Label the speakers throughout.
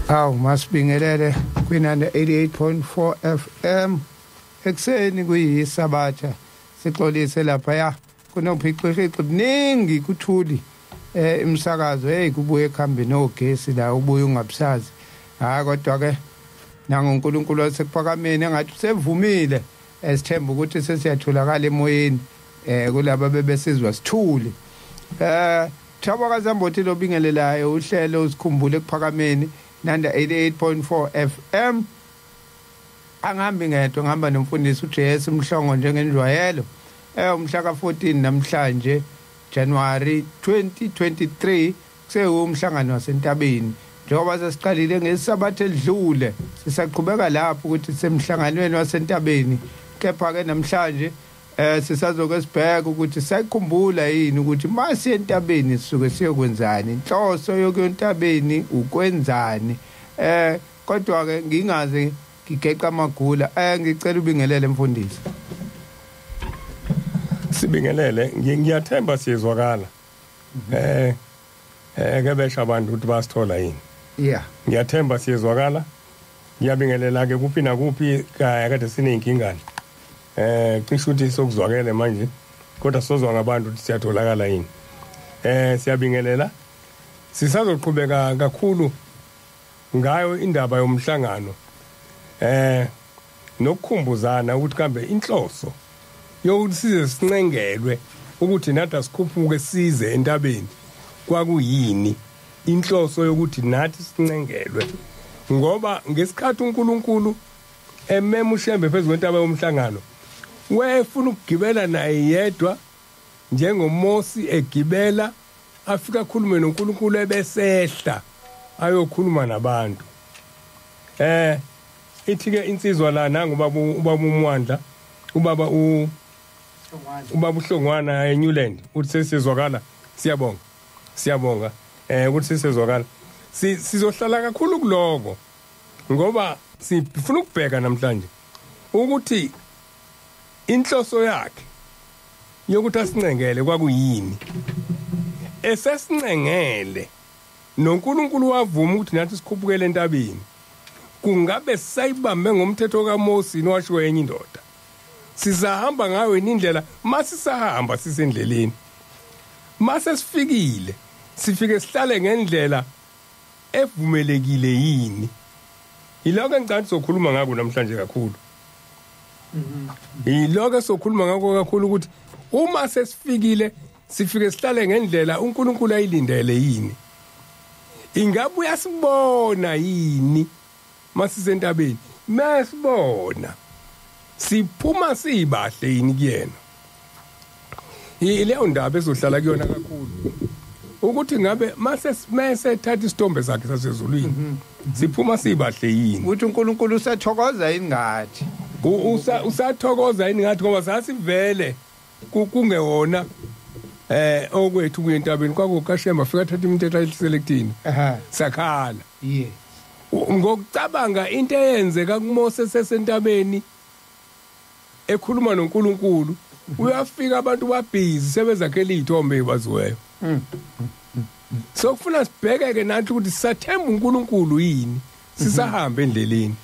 Speaker 1: Awu masibingelele kwinanda 88.4 FM ekuseni kuyisabatha sixolise lapha ya kunophixiphixi buningi kuthuli imsakazo hey kubuye ekhambi nogesi la ubuye ungabusazi. Hayi kodwa ke nangoNkulunkulu wasekuphakameni engathi usevumile esithemba ukuthi sesiyatholakala emoyeni kulaba bebesizwa sithuli. Thabo kaZambothi lobingelelayo uhlelo usikhumbule ekuphakameni Nanda 88.4 FM. Angihambi ngedwa, ngihamba nomfundisi uJS Mhlongo njengenjwayelo. Umhla ka14 namhlanje January 2023 kusewumhlangano wasentabeni. Njengoba sesiqalile ngesabatha elidlule sisaqhubeka lapho ukuthi semhlanganweni wasentabeni, kepha ke namhlanje sisazoke sibheke ukuthi sayikhumbula yini ukuthi mase entabeni sisuke siyokwenzani, inhloso yokuyentabeni ukwenzani. Kodwa ke ngingaze ngigeqa amagula, ngicela ubingelele mfundisi.
Speaker 2: Sibingelele, ngiyathemba siyezwakala. Ke besha abantu ukuthi basithola yini.
Speaker 1: Yeah.
Speaker 2: Ngiyathemba siyezwakala. Ngiyabingelela ke kuphi nakuphi kade sinezinkingane. Cishe ukuthi sokuzwakele manje kodwa sozwa ngabantu ukuthi siyatholakala yini. Siyabingelela. Sisazoqhubeka kakhulu ngayo indaba yomhlangano. Nokukhumbuzana ukuthi kambe inhloso yokuthi size sincengelwe ukuthi nathi asikhuphuke size entabeni kwakuyini, inhloso yokuthi nathi sincengelwe, ngoba ngesikhathi uNkulunkulu emema uShembe phezulu kwentaba yomhlangano wayefuna ukugibela naye yedwa njengoMosi egibela afika akhulume noNkulunkulu ebesehla ayokhuluma nabantu. Ithi ke insizwa la nangu ubaba uMwandla, ubaba uHlongwana eNewland uthi sesizwakala. Siyabonga, siyabonga ukuthi sesizwakala. Sizohlala kakhulu kuloko ngoba sifuna ukubheka namhlanje ukuthi inhloso yakhe yokuthi asincengele kwakuyini. Esesincengele noNkulunkulu wavuma ukuthi nathi sikhuphukele entabeni, kungabe sayibambe ngomthetho kaMose nowashiwo enye indoda. Sizahamba ngayo indlela, masisahamba sisendleleni, mase sifikile sifike sihlale ngendlela evumelekile yini. Yiloko engicela sokhuluma ngakho namhlanje kakhulu. Yiloko sokhuluma ngakho kakhulu ukuthi uma sesifikile sifike sihlale ngendlela uNkulunkulu ayilindele yini. Ingabe uyasibona yini masisentabeni? Masibona siphuma sibahle yini kuyena? Ileyo ndaba ezohlala kuyona kakhulu ukuthi ngabe mase thatha isitombe sakhe sasezulwini siphuma sibahle yini,
Speaker 1: ukuthi uNkulunkulu usathokoza yini ngathi,
Speaker 2: usathokoza yini ngathi, ngoba sasivele kungewona okwethu kuyentabeni kwakukaShembe afika thatha imithetho ayiselectini sakhala.
Speaker 1: Yeah.
Speaker 2: Ngokucabanga into eyenzeka kuMose sesentabeni ekhuluma noNkulunkulu, uyafika abantu babhizi sebezakhela izithombe ezibaziweyo. So kufuna sibheke ke nathi ukuthi sisathemba uNkulunkulu yini sisahamba endleleni.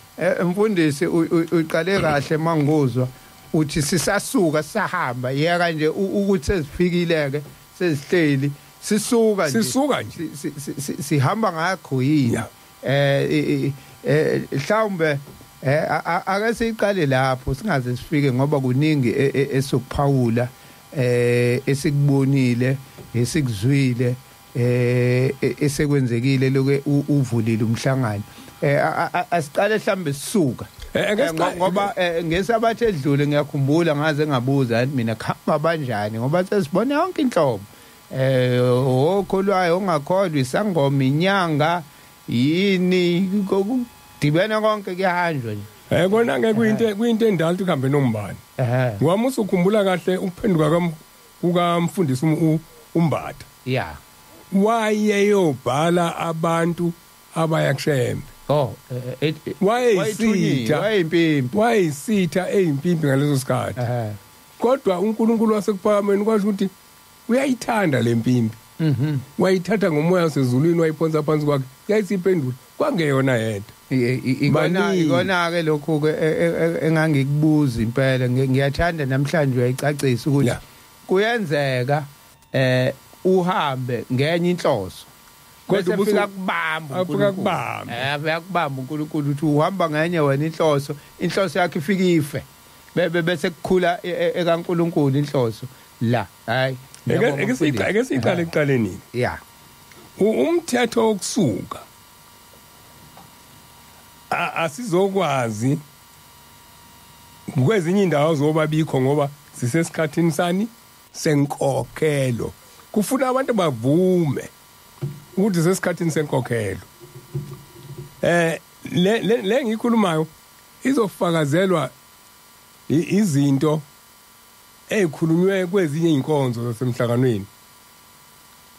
Speaker 1: Mfundisi uqale kahle manguzwa uthi sisasuka sisahamba, yeka nje ukuthi sesifikile ke sesihleli sisuka nje,
Speaker 2: sisuka nje
Speaker 1: sihamba ngakho yini. Mhlawumbe ake siqale lapho singaze sifike ngoba kuningi esokuphawula esikubonile esikuzwile esekwenzekile lokho uvulile umhlangano. Asiqale mhlambe sisuka ngoba ngesabatha edlule ngiyakhumbula ngaze ngabuza mina khamba banjani ngoba sesibona yonke inhlobo okholwayo ongakholwa, isangoma, inyanga, yini, kudibene konke kuyahanjwa nje.
Speaker 2: Kona ke kuyinto endala ukuthi kuhambe nombani. Ngoba usukhumbula kahle ukuphenduka kukamfundisi uMbatha.
Speaker 1: Yeah.
Speaker 2: Wayeyobhala abantu abaya kuShembe. Wayeyisitha, wayeyisitha eyimpimpi ngaleso sikhathi. Kodwa uNkulunkulu wasekuphakameni kwasho ukuthi uyayithanda lempimpi. Wayithatha ngomoya wasezulwini wayiphonsa phansi kwakhe, yayisiphendula kwangeyona yedwa.
Speaker 1: Ikona ke lokhu ke engangikubuza impela, ngiyathanda namhlanje uyayicacisa ukuthi kuyenzeka uhambe ngenye inhloso, kodwa ufika kubamba uNkulunkulu. Uyakubamba uNkulunkulu uthi uhamba ngenye wena inhloso, inhloso yakhe ifika ife, bese kukhula ekaNkulunkulu inhloso la. Hayi,
Speaker 2: eke siqale ekuqaleni.
Speaker 1: Yeah.
Speaker 2: Umthetho wokusuka asizokwazi kwezinye indawo zobabikho ngoba sisesikhathini sani senkokhelo. Kufuna abantu bavume ukuthi sesikhathini senkokhelo. Le ngikhulumayo izofakazelwa izinto ezikhulunywe kwezinye inkonzo zasemhlanganweni.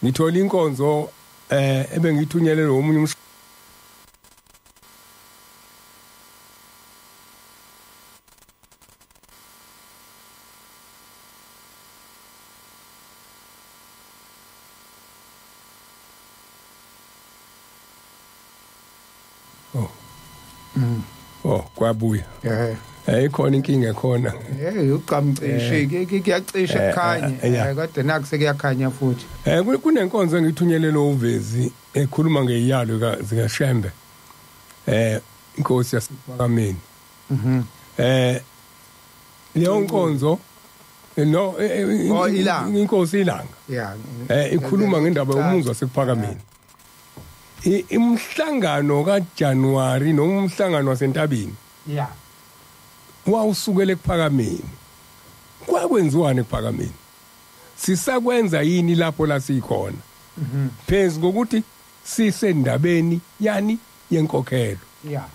Speaker 2: Ngithola inkonzo ebengithunyelelwe omunye kwabuya. Ikhona inkinga khona.
Speaker 1: Uqamcishe kuyacisha kukhanye, kodwa naku sekuyakhanya futhi.
Speaker 2: Kunenkonzo engithunyelelwe uvezi ekhuluma ngeyalo zikaShembe. Inkosi yasePhakameni. Leyo nkonzo no inkosi ilanga.
Speaker 1: Yeah.
Speaker 2: Ikhuluma ngendaba yomuzi wasePhakameni. Imhlangano kaJanuary noma umhlangano wasentabeni.
Speaker 1: Yeah.
Speaker 2: Wawusukele ekuphakameni. Kwakwenziwani ekuphakameni? Sisakwenza yini lapho la sikhona? Phezulu kokuthi sisendabeni yani yenkokhelo.
Speaker 1: Yeah.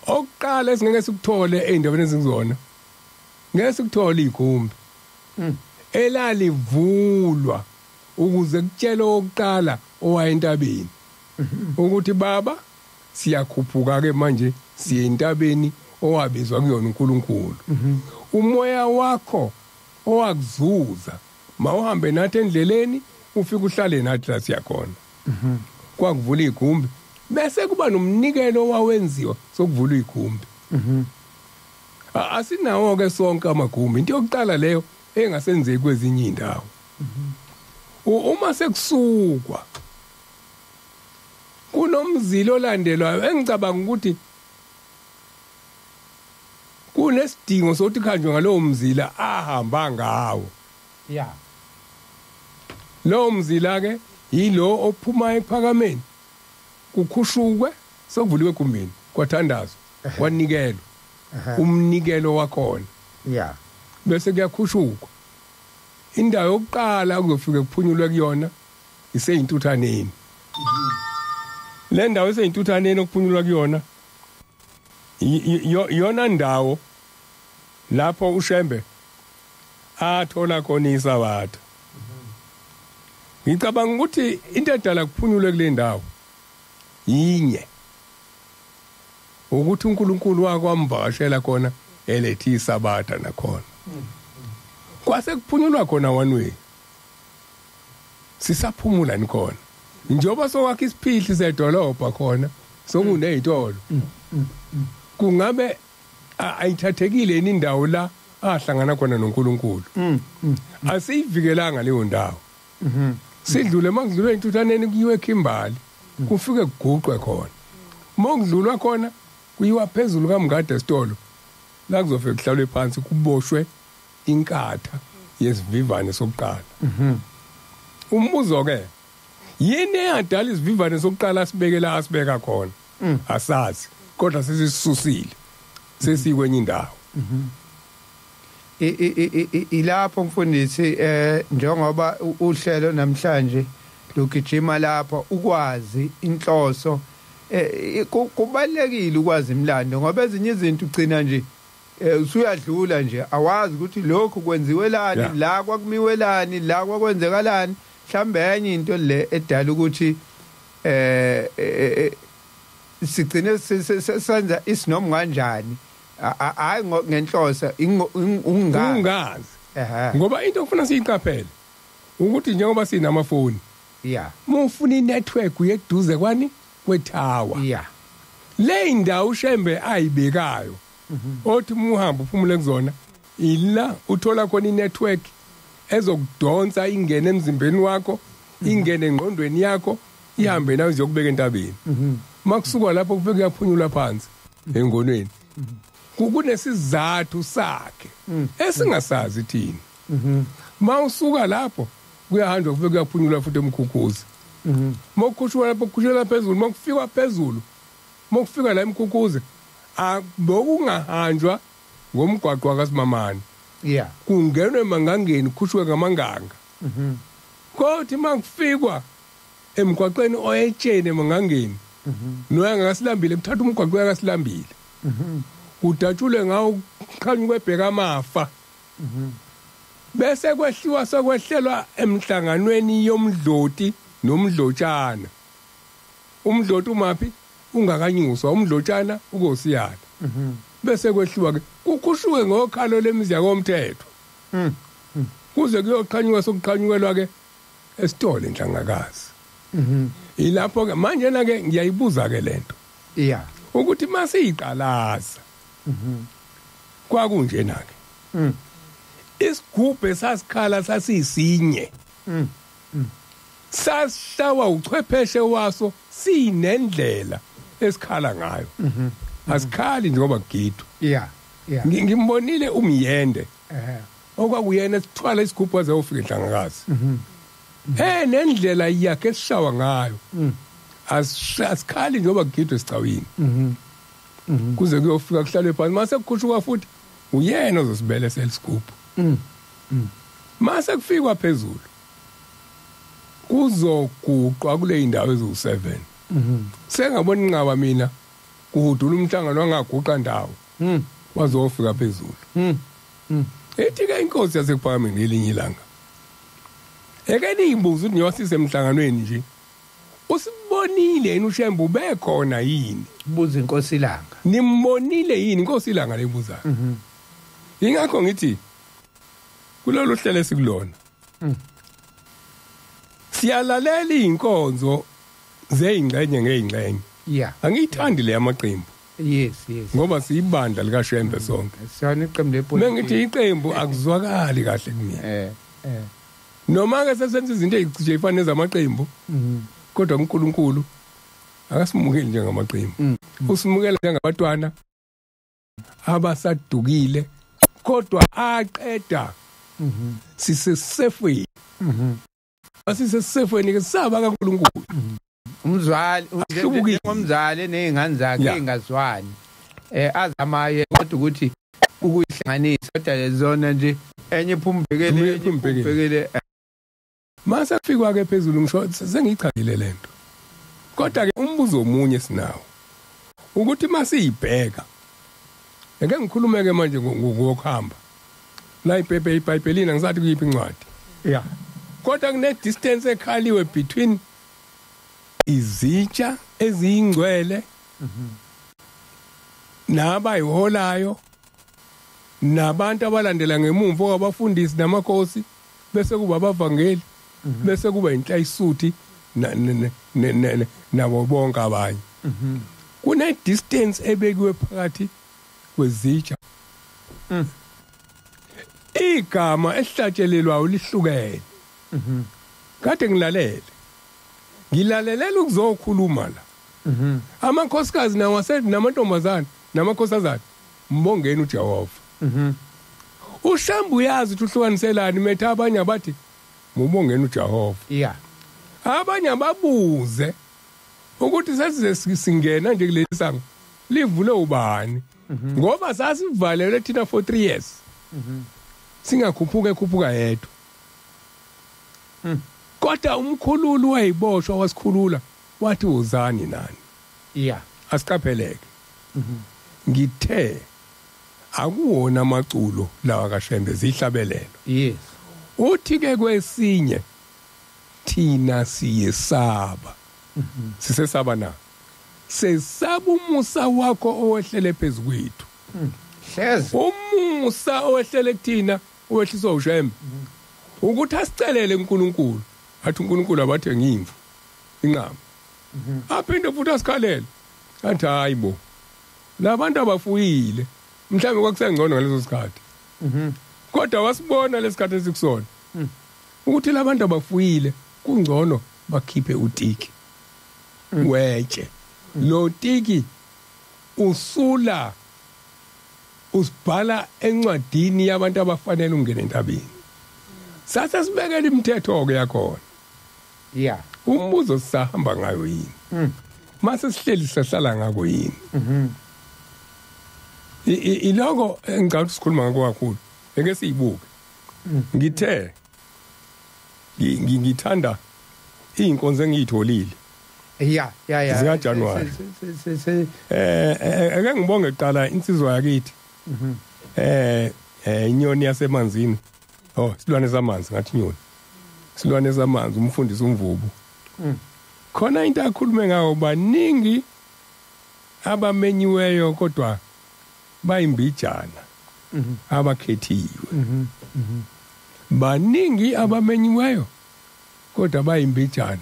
Speaker 2: Okuqala esingeke sikuthole eindabeni ezingizona, ngeke sikuthole igumbi elalivulwa ukuze kutshele okokuqala owayentabeni ukuthi baba siyakhuphuka ke manje siye entabeni owabizwa kuyona uNkulunkulu. Umoya wakho owakuzuza mawuhambe nathi endleleni ufike uhlale nathi la siyakhona. Kwakuvula igumbi bese kuba nomnikelo owawenziwa sokuvula igumbi. Asinawo ke sonke amagumbi. Into yokuqala leyo engasenzeki kwezinye indawo. Uma sekusukwa kunomzilo olandelwayo engicabanga ukuthi kunesidingo sokuthi khanjwe ngalowo mzila ahamba ngawo.
Speaker 1: Yeah.
Speaker 2: Lo mzila ke yilo ophuma ekuphakameni kukhushukwe sokuvuliwe egumbini kwathandazwa kwanikelwa umnikelo wakhona.
Speaker 1: Yeah.
Speaker 2: Bese kuyakhushukwa. Indawo yokuqala kuzofika kuphunyulwe kuyona iseyintuthaneni. Le ndawo eseyintuthaneni okuphunyulwa kuyona yona ndawo lapho uShembe athola khona isabatha. Ngicabanga ukuthi into edala kuphunyulwe kule ndawo yinye, ukuthi uNkulunkulu wakwamvakashela khona elethe isabatha nakhona. Kwase kuphunyulwa khona one way. Sisaphumula nikhona. Njengoba sokwakha isiphihli sedolobha khona sokunezitolo. Kungabe ayithathekile indawo la ahlangana khona noNkulunkulu. Asiyivikelanga leyo ndawo. Sidlule makudlulwe intuthaneni kuyiwe eKimbali, kufike kuguqwe khona. Mokudlulwa khona kuyiwa phezulu kaMngade esitolo. La kuzofika kuhlalwe phansi kuboshwe inkatha yesivivane sokuqala. Umbuzo ke, yini eyadala isivivane sokuqala sibekela asibeka khona? Asazi, kodwa sesisusile sesikwenye indawo.
Speaker 1: Ilapho mfundisi, njengoba uhlelo namhlanje lugijima lapho ukwazi inhloso, kubalekile ukwazi imlando ngoba ezinye izinto ugcina nje usuyadlula nje awazi ukuthi lokhu kwenziwelani, la kwakumiwelani, la kwakwenzekalani. Mhlambe enye into le edala ukuthi sigcine senza isinomi kanjani, hayi ngenhloso ungazi.
Speaker 2: Ngoba into okufuna siyiqaphele Ukuthi njengoba sinamafoni, mufuna inetwork uyeduze kwani kwethawa. Le indawo uShembe ayibekayo othi muhamba uphumule kuzona, ila uthola khona inetwork ezokudonsa ingene emzimbeni wakho, ingene engqondweni yakho, ihambe nawe izokubeka entabeni. Makusuka lapho kufike kuyaphunyulwa phansi engonweni. Kunesizathu sakhe esingasazi thina. Mawusuka lapho kuyahanjwa kufike kuyaphunyulwa futhi emkhukhuzi. Mawukhushwa lapho kukhushela phezulu, mawufikwa phezulu, mawufika la emkhukhuzi abokungahanjwa ngomgwaqo kaSimamane. Kungenwe emangangeni khushwe ngamanganga. Kodwa makufikwa emgwaqeni oyetsheni emangangeni, noya ngakasilambile kuthatha umgwaqo yakasilambile. Kudatshulwe ngawo kuqhanyukwe ebheka amafa. Bese kwehliwa sokwehlelwa emhlanganweni yomdloti nomdlotshana. Umdloti umaphi ungakanyuswa, umdlotshana ukosiyana. Bese kwehliwa ke kukhushuke ngokhalo lemizi yakomthetho. Kuze kuyoqhanyuka sokuqhanyukelwa ke esitolo enhlangakazi. Ilapho ke manje na ke ngiyayibuza ke lento. Ukuthi masiyiqalaza. Kwakunje na ke. Isigubhe sasikhala sasisinye. Sashawa uchwepheshe waso sinendlela esikhala ngayo. Asikhali njengoba kugidwa. Ngimbonile umyende. Okwakuyena esithwala isigubhu waze ufika enhlangakazi. Nendlela yakhe esishawa ngayo. Asikhali njengoba kugidwa esicawini. Kuze kuyofika kuhlalwe phansi mase kukhushuka futhi uyena ozosibelesela isigubhu. Mase kufikwa phezulu kuzoguqwa kule indawo eziwu7. Sengabona inqaba mina kuhudula umhlangano wangaguqa ndawo. Wazofika phezulu. Ethi ke inkosi yasekuphakameni ngelinye ilanga. Eke niyimbuza ukuthi niyosise emhlanganweni nje. Usibonile yini uShembe ubekhona yini?
Speaker 1: Buza inkosi ilanga.
Speaker 2: Nimbonile yini inkosi ilanga lebuzayo? Ingakho ngithi kulolu hlelo esikulona. Siyalalela inkonzo zeyingxenye ngeyingxenye. Angiyithandi le amaqembu.
Speaker 1: Yes.
Speaker 2: Ngoba siyibandla likaShembe sonke.
Speaker 1: Siyona iqembu lepolitiki.
Speaker 2: Mengithi iqembu akuzwakali kahle kumina. Noma ke sesenza izinto ezicishe ifana nezamaqembu. Kodwa uNkulunkulu akasimukeli njengamaqembu. Usimukela njengabatwana abasadukile kodwa aqeda. Sisesefweni. Asisesefweni ke saba kaNkulunkulu.
Speaker 1: Umzali ngomzali nezingane zakhe engazwani. Azamaye kodwa ukuthi ukuyihlanganisa kodwa zona nje enye iphumbekele iphumbekele.
Speaker 2: Mase kufikwa ke phezulu ngisho sengiyichazile lento. Kodwa ke umbuzo omunye sinawo ukuthi masiyibheka. Ake ngikhulume ke manje ngokuhamba. La iphepha iBhayibhelini angisathi kuyiphi incwadi. Kodwa kune distance ekhaliwe between izitsha eziyingcwele nabayiholayo nabantu abalandela ngemumva kwabafundisi namakhosi, bese kuba abavangeli, bese kuba inhlayisuthi nabo bonke abanye. Kune distance ebekiwe phakathi kwezitsha. Igama esihlatshelelwayo lihlukene. Kade ngilalele. Ngilalelela ukuzokhuluma la. Amakhosikazi nawo namantombazana namakhosazana mbongeni uJehova. Ushamba uyazi ukuthi uhlukaniselani metha abanye abathi mubongeni uJehova. Abanye ababuze ukuthi sesize singena nje kuleli sango livule ubani, ngoba sasivalelwe thina for 3 years. Singakhuphuka ekhuphuka yedwa. Kodwa umkhululi wayiboshwa wasikhulula wathi uzani nani. Asiqapheleke. Ngithe akuwona amaculo lawa kaShembe zihlabelelo.
Speaker 1: Yes.
Speaker 2: Uthi ke kwesinye thina siyesaba. Sisesaba na? Sesaba umusa wakho owehlele phezukwethu.
Speaker 1: Hleze
Speaker 2: umusa owehlele kuthina owehliswa uShembe. Ukuthi asicelele uNkulunkulu, athi uNkulunkulu abathenga imvu inqama. Aphinde futhi asikhalele, athi hayibo labantu abafuyile, mhlawumbe kwakusengcono ngaleso sikhathi. Kodwa wasibona lesikhathi esikusona ukuthi labantu abafuyile kungcono bakhiphe utiki wetshe. Lo tiki usula usibhala encwadini yabantu abafanele ungena entabeni. Sase sibekela imithetho ke yakhona.
Speaker 1: Yeah.
Speaker 2: Umbuzo sisahamba ngayo yini? Mase sihleli sihlala ngako yini? Iloko engicabanga ukuthi sikhuluma ngakho kakhulu. Eke siyibuke. Ngithe ngithanda inkonzo engiyitholile.
Speaker 1: Yeah.
Speaker 2: Zika January. Ake ngibonge kuqala insizwa yakithi. Inyoni yasemanzini. Oh, silwane samanzi ngathi inyoni. Silwane samanzi umfundisi uMvubu. Khona into akhulume ngayo, baningi abamenyiweyo kodwa bayimbijana abakhethiwe. Baningi abamenyiweyo kodwa bayimbijana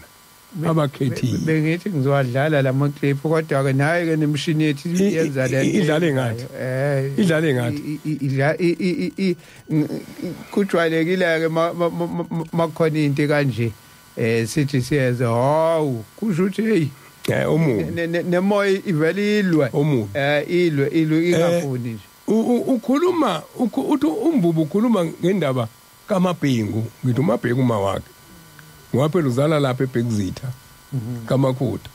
Speaker 2: abakhethiwe.
Speaker 1: Bengithi ngizowadlala lama clip kodwa ke naye ke nemishini yethu yenza le
Speaker 2: idlale ngathi. Idlale ngathi.
Speaker 1: Kujwayelekile ke makukhona into kanje sithi siyeze hawu kusho ukuthi hey
Speaker 2: omubi
Speaker 1: nemoya ivele ilwe ilwe ingafuni nje.
Speaker 2: Ukhuluma uthi uMvubu ukhuluma ngendaba kaMabhengu, ngithi uMabhengu uma wakhe ngoba phela uzala lapha eBhekuzitha kaMakhutha.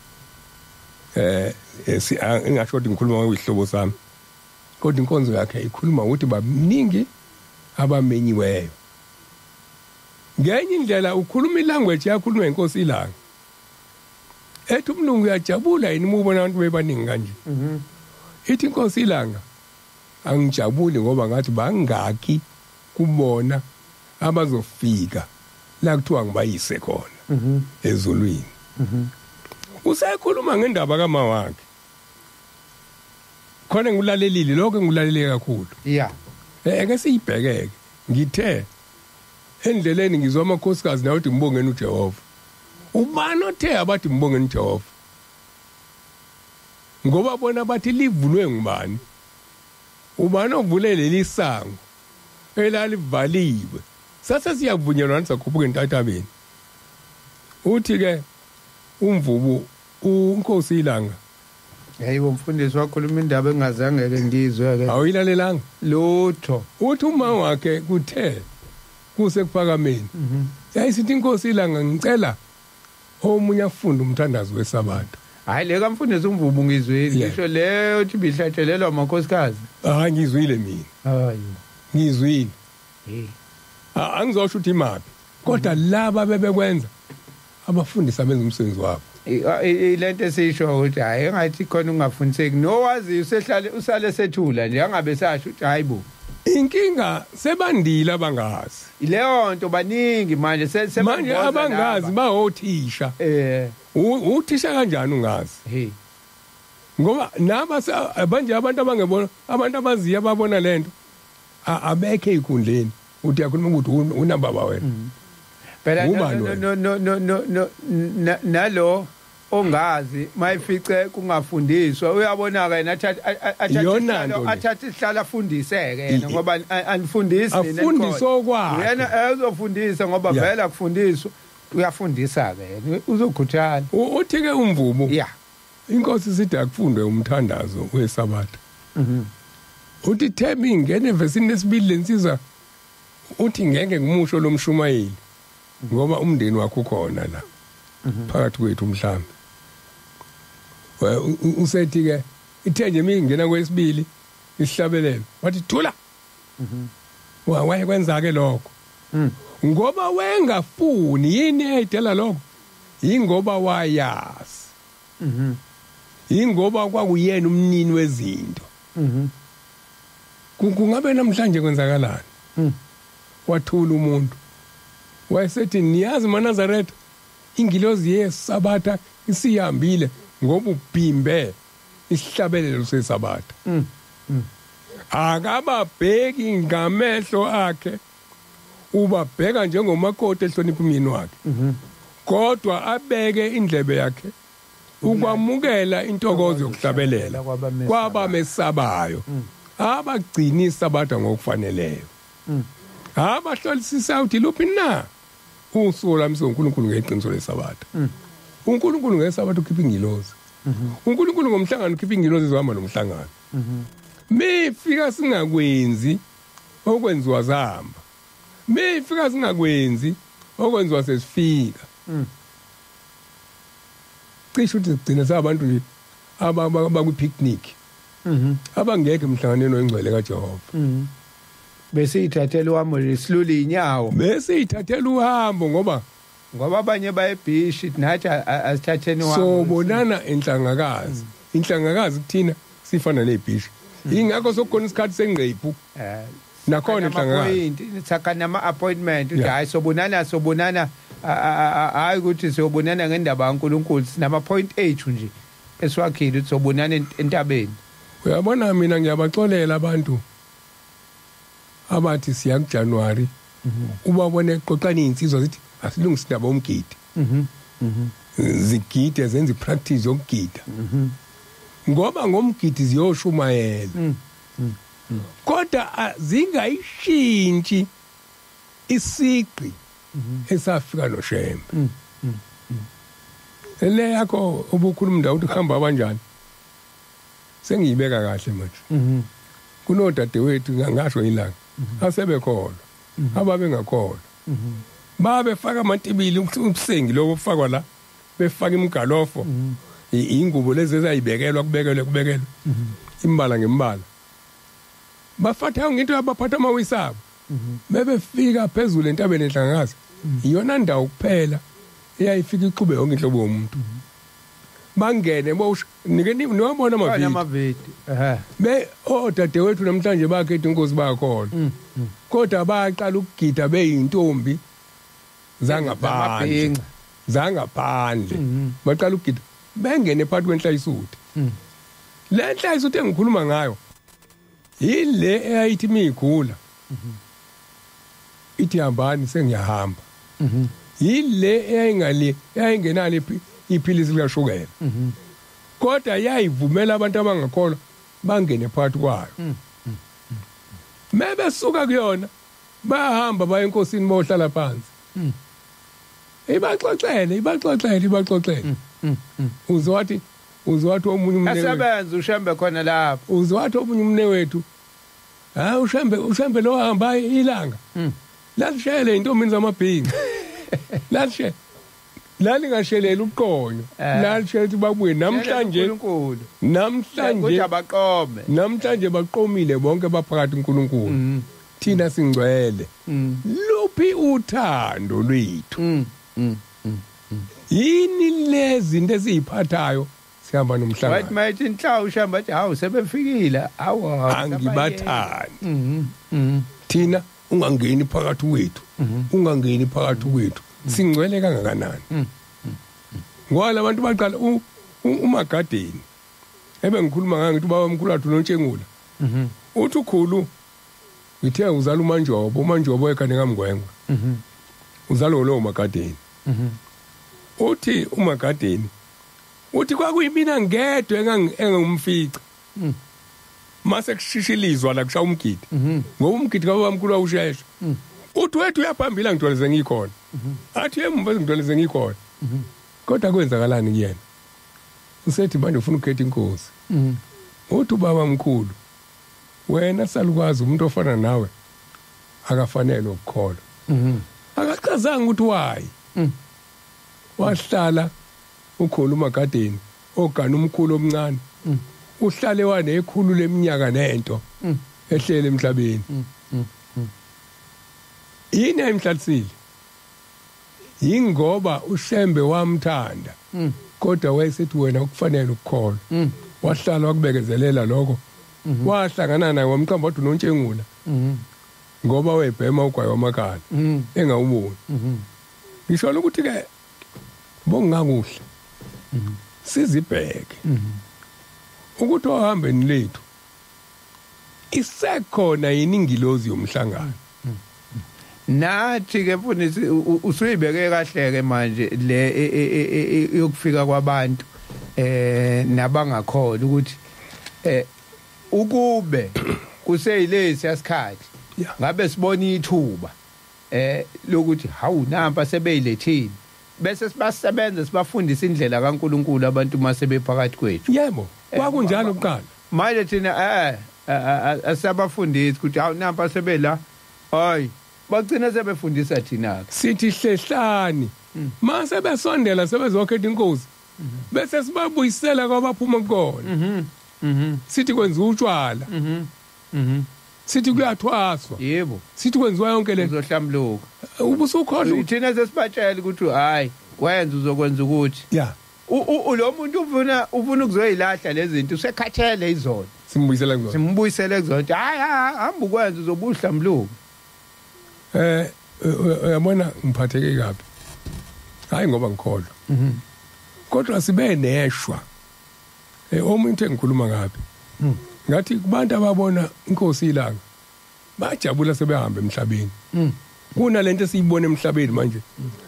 Speaker 2: Ngingasho ukuthi ngikhuluma ngoyihlobo sami, kodwa inkonzo yakhe ikhuluma ukuthi baningi abamenyiweyo. Ngenye indlela ukhuluma ilanguage yakhuluma inkosi iLanga ethi umlungu uyajabula yini uma ubona abantu bebaningi kanje. Ithi inkosi iLanga angijabuli ngoba ngathi bangaki kubona abazofika la kuthiwa ngibayise khona ezulwini. Usekhuluma ngendaba kama wakhe khona ngikulalelile lokho, ngikulalele kakhulu.
Speaker 1: Yeah.
Speaker 2: Eke siyibhekeke. Ngithe endleleni ngizwa amakhosikazi nawe uthi ngibongeni uJehova. Ubani othe abathi ngibongeni uJehova? Ngoba bona bathi livulwe ngubani? Ubani ovule leli sango elalivaliwe? Sase siyavunyelwa sakhuphuka entabeni. Uthi ke uMvubu uNkosi iLanga,
Speaker 1: hayibo mfundisi wakhuluma indaba engazange ke ngizwe ke.
Speaker 2: Awuyilalelanga
Speaker 1: lutho.
Speaker 2: Uthi uma wakhe kuthe kusekuphakameni yayisithi inkosi iLanga ngicela omunye afunde umthandazo wesabatha.
Speaker 1: Hayi le kamfundisi uMvubu ngizwile, ngisho leyo uthi bihlatshelelwa amakhosikazi.
Speaker 2: Hayi ngizwile mina.
Speaker 1: Hayi
Speaker 2: ngizwile. Angizosho ukuthi imaphi, kodwa laba bebekwenza abafundisi abenza umsebenzi wabo.
Speaker 1: Lento esisho ukuthi hayi engathi khona ungafundiseki nowazi usehlale usale sethula nje angabe sasho ukuthi hayibo.
Speaker 2: Inkinga sebandile abangazi.
Speaker 1: Leyo nto baningi manje
Speaker 2: manje abangazi bawothisha. Uthisha kanjani ungazi?
Speaker 1: Hey.
Speaker 2: Ngoba naba manje abantu abangebona, abantu abaziya babona lento abekhe ikundleni. Uthi yakhuluma ukuthi unababa wena.
Speaker 1: Phela no nalo ongazi mayifice kungafundiswa uyabona ke nathi athathe isihlalo afundiseke yena ngoba anifundisi
Speaker 2: nina, afundise okwakhe
Speaker 1: yena uzofundisa ngoba vele akufundiswa, uyafundisa ke yena uzokhuthala.
Speaker 2: Uthi ke uMvubu,
Speaker 1: yeah,
Speaker 2: inkosi sithi akufundwe umthandazo wesabatha. Uthi thembi ingene evesini lesibili lensizwa, uthi ngeke ngimusho lomshumayeli ngoba umndeni wakho ukhona la phakathi kwethu mhlambe. Usethi ke ithe nje mingena kwesibili isihlabelelo wathi thula. Wayekwenza ke lokho ngoba wengafuni. Yini eyidela lokho? Ingoba wayazi. Ingoba kwakuyena umnini wezinto. Kungabe namhlanje kwenzakalani? Wathula umuntu wayesethi niyazi maNazaretha ingilozi yesabatha isihambile ngoba ubhimbe isihlabelelo sesabatha. Akababheki ngamehlo akhe Ubabheka njengomakoti ehlonipha umyeni wakhe. Kodwa abeke indlebe yakhe ukwamukela intokozo yokuhlabelela kwabamesabayo. Abagcini isabatha ngokufaneleyo. Abahlolisisa ukuthi luphi na usuku lwami uNkulunkulu ngeqiniso lesabatha. uNkulunkulu ngesabatha ukhipha ingilozi. uNkulunkulu ngomhlangano ukhipha ingilozi ezohamba nomhlangano. Mifika singakwenzi okwenziwa zahamba. Mifika singakwenzi okwenziwa sesifika. Cishe ukuthi sigcina sabantu nje abakwi-picnic. Abangekho emhlanganweni oyingcwele kaJehova.
Speaker 1: Bese ithathela uhambo lesilula inyawo.
Speaker 2: Bese ithathela uhambo ngoba
Speaker 1: abanye bayebhishi nathi asithatheni uhambo.
Speaker 2: Sobonana enhlangakazi. Inhlangakazi kuthina sifana nebhishi. Ingakho sokukhona isikhathi sengqephu. Nakhona inhlangakazi.
Speaker 1: Saka nama appointment uthi hayi sobonana hayi ukuthi siyobonana ngendaba kaNkuluNkulu sinama point 8 nje esiwakhile ukuthi sobonana entabeni.
Speaker 2: Uyabona mina ngiyabaxolela abantu abathi siya kuJanuary. Ubabone eqoqana insizwa zithi asilungise indaba yomgidi. Zigide zenza ipractice yokugida. Ngoba ngomgidi ziyoshumayela. Kodwa zingayishintshi isiqi esafika noShembe. Le yakho ubukhuluma ndawo ukuthi uhamba kanjani. Sengiyibeka kahle manje. Kunodadewethu ngasho ilanga asebekholwa ababengakholwa. Babefaka amantibili ubusengi lokho kufakwa la befaka imgalofo ingubo lezi ezayibekelwa kubekelwe imbala ngembala. Bafatha ngento abaphatha amawisabo. Bebefika phezulu entabeni enhlangakazi. Iyona ndawo kuphela eyayifika ixube yonke inhlobo yomuntu. Bangene bosho nike niwabona amavidiyo. Be odadewethu namhlanje bakhetha inkosi bakhona. Kodwa baqala ukugida beyintombi zangaphandle. Zangaphandle. Baqala ukugida bengene phakathi kwenhlayisuthi. Le nhlayisuthi engikhuluma ngayo ile eyayithi migula. Ithi hambani sengiyahamba. Yile eyayingali eyayingenalo iphilisi likashukela. Kodwa yayivumela abantu abangakholwa bangene phakathi kwayo. Mebesuka kuyona bahamba baye enkosini bohlala phansi. Ibaxoxele. Uzwathi omunye umne
Speaker 1: asebenza uShembe khona lapho.
Speaker 2: Uzwathi omunye umne wethu ha uShembe lo hamba ilanga. Lalishele intombi zamabhinca. Lalishele. Lalingashelela uqonyo. Lalishele ukuthi babuye namhlanje. Namhlanje
Speaker 1: abaqome.
Speaker 2: Namhlanje baqomile bonke baphakathi uNkulunkulu. Thina singcwele. Luphi uthando lwethu? Yini lezi zinto esiziphathayo sihamba nomhlangano?
Speaker 1: Wathi mayithi inhlawu uShembe athi hawu sebefikile. Awu
Speaker 2: angibathandi. Thina ungangeni phakathi kwethu. Ungangeni phakathi kwethu. Singcwele kangakanani? Ngoba labantu baqala umagadeni. Ebe ngikhuluma ngaye ngithi ubaba omkhulu wathi uNontshengula. Uthi ukhulu ngithe uzala uManjobo, uManjobo ekhane kaMngwengwe. Uzalo lo umagadeni. Uthi umagadeni uthi kwakuyimina ngedwa engangumfica. Mase kushishilizwa la kushaya umgidi. Ngoba umgidi kababa omkhulu wawushesha. Uthi wethu uyaphambili ngidwaleze ngikhona. Athi emuva ngidwaleze ngikhona. Kodwa kwenzakalani kuyena? Usethi manje ufuna ukukhetha inkosi. Uthi ubaba omkhulu wena salukwazi umuntu ofana nawe akafanele ukukholwa. Akachazanga ukuthi why. Wahlala ukhulu umagadeni ogana umkhulu omncane. Uhlale wanekhulu leminyaka nento ehlele emhlabeni. Yini ayimhlalisile? Yingoba uShembe wamthanda. Kodwa wayesethi wena ukufanele ukukholwa. Wahlala wakubekezelela lokho. Wahlangana naye wamqamba wathi uNontshengula. Ngoba wayebhema ugwayi wamakhala engawuboni. Ngisho ukuthi ke bongakuhle sizibheke ukuthi ohambeni lethu isekhona yini ingilozi yomhlangano.
Speaker 1: Nathi ke mfundisi usuyibeke kahle ke manje le yokufika kwabantu nabangakholwa ukuthi ukube kuseyilesi yasikhathi ngabe sibona ithuba lokuthi hawu nampa sebeyilethini bese sibasebenza sibafundisa indlela kaNkuluNkulu abantu masebephakathi kwethu.
Speaker 2: Yebo, kwakunjalo kuqala.
Speaker 1: Manje thina asabafundisi ukuthi hawu nampa sebela, hayi bagcina sebefundisa thina.
Speaker 2: Sithi hlehlani mase besondela sebezokhetha inkosi bese sibabuyisela kwabaphuma kukona. Sithi kwenziwa utshwala, sithi kuyathwaswa,
Speaker 1: yebo,
Speaker 2: sithi kwenziwa yonke le
Speaker 1: uzohlambuluka.
Speaker 2: Ubusukhohlwa
Speaker 1: thina sesibatshela ukuthi hayi kwenza uzokwenza ukuthi
Speaker 2: ya
Speaker 1: lo muntu ufuna ukuzoyilahla lezi zinto, usekhathele izona,
Speaker 2: simbuyisela kuzona,
Speaker 1: simbuyisele kuzona. Hayi hamba ukwenza uzobuhlambuluka.
Speaker 2: Uyabona ngiphatheke kabi, hayi ngoba ngikholwa, kodwa sibe neshwa. Omuntu engikhuluma ngapi ngathi kubantu ababona inkosi ilanga bajabula sebehamba emhlabeni. Kunalento esiyibona emhlabeni manje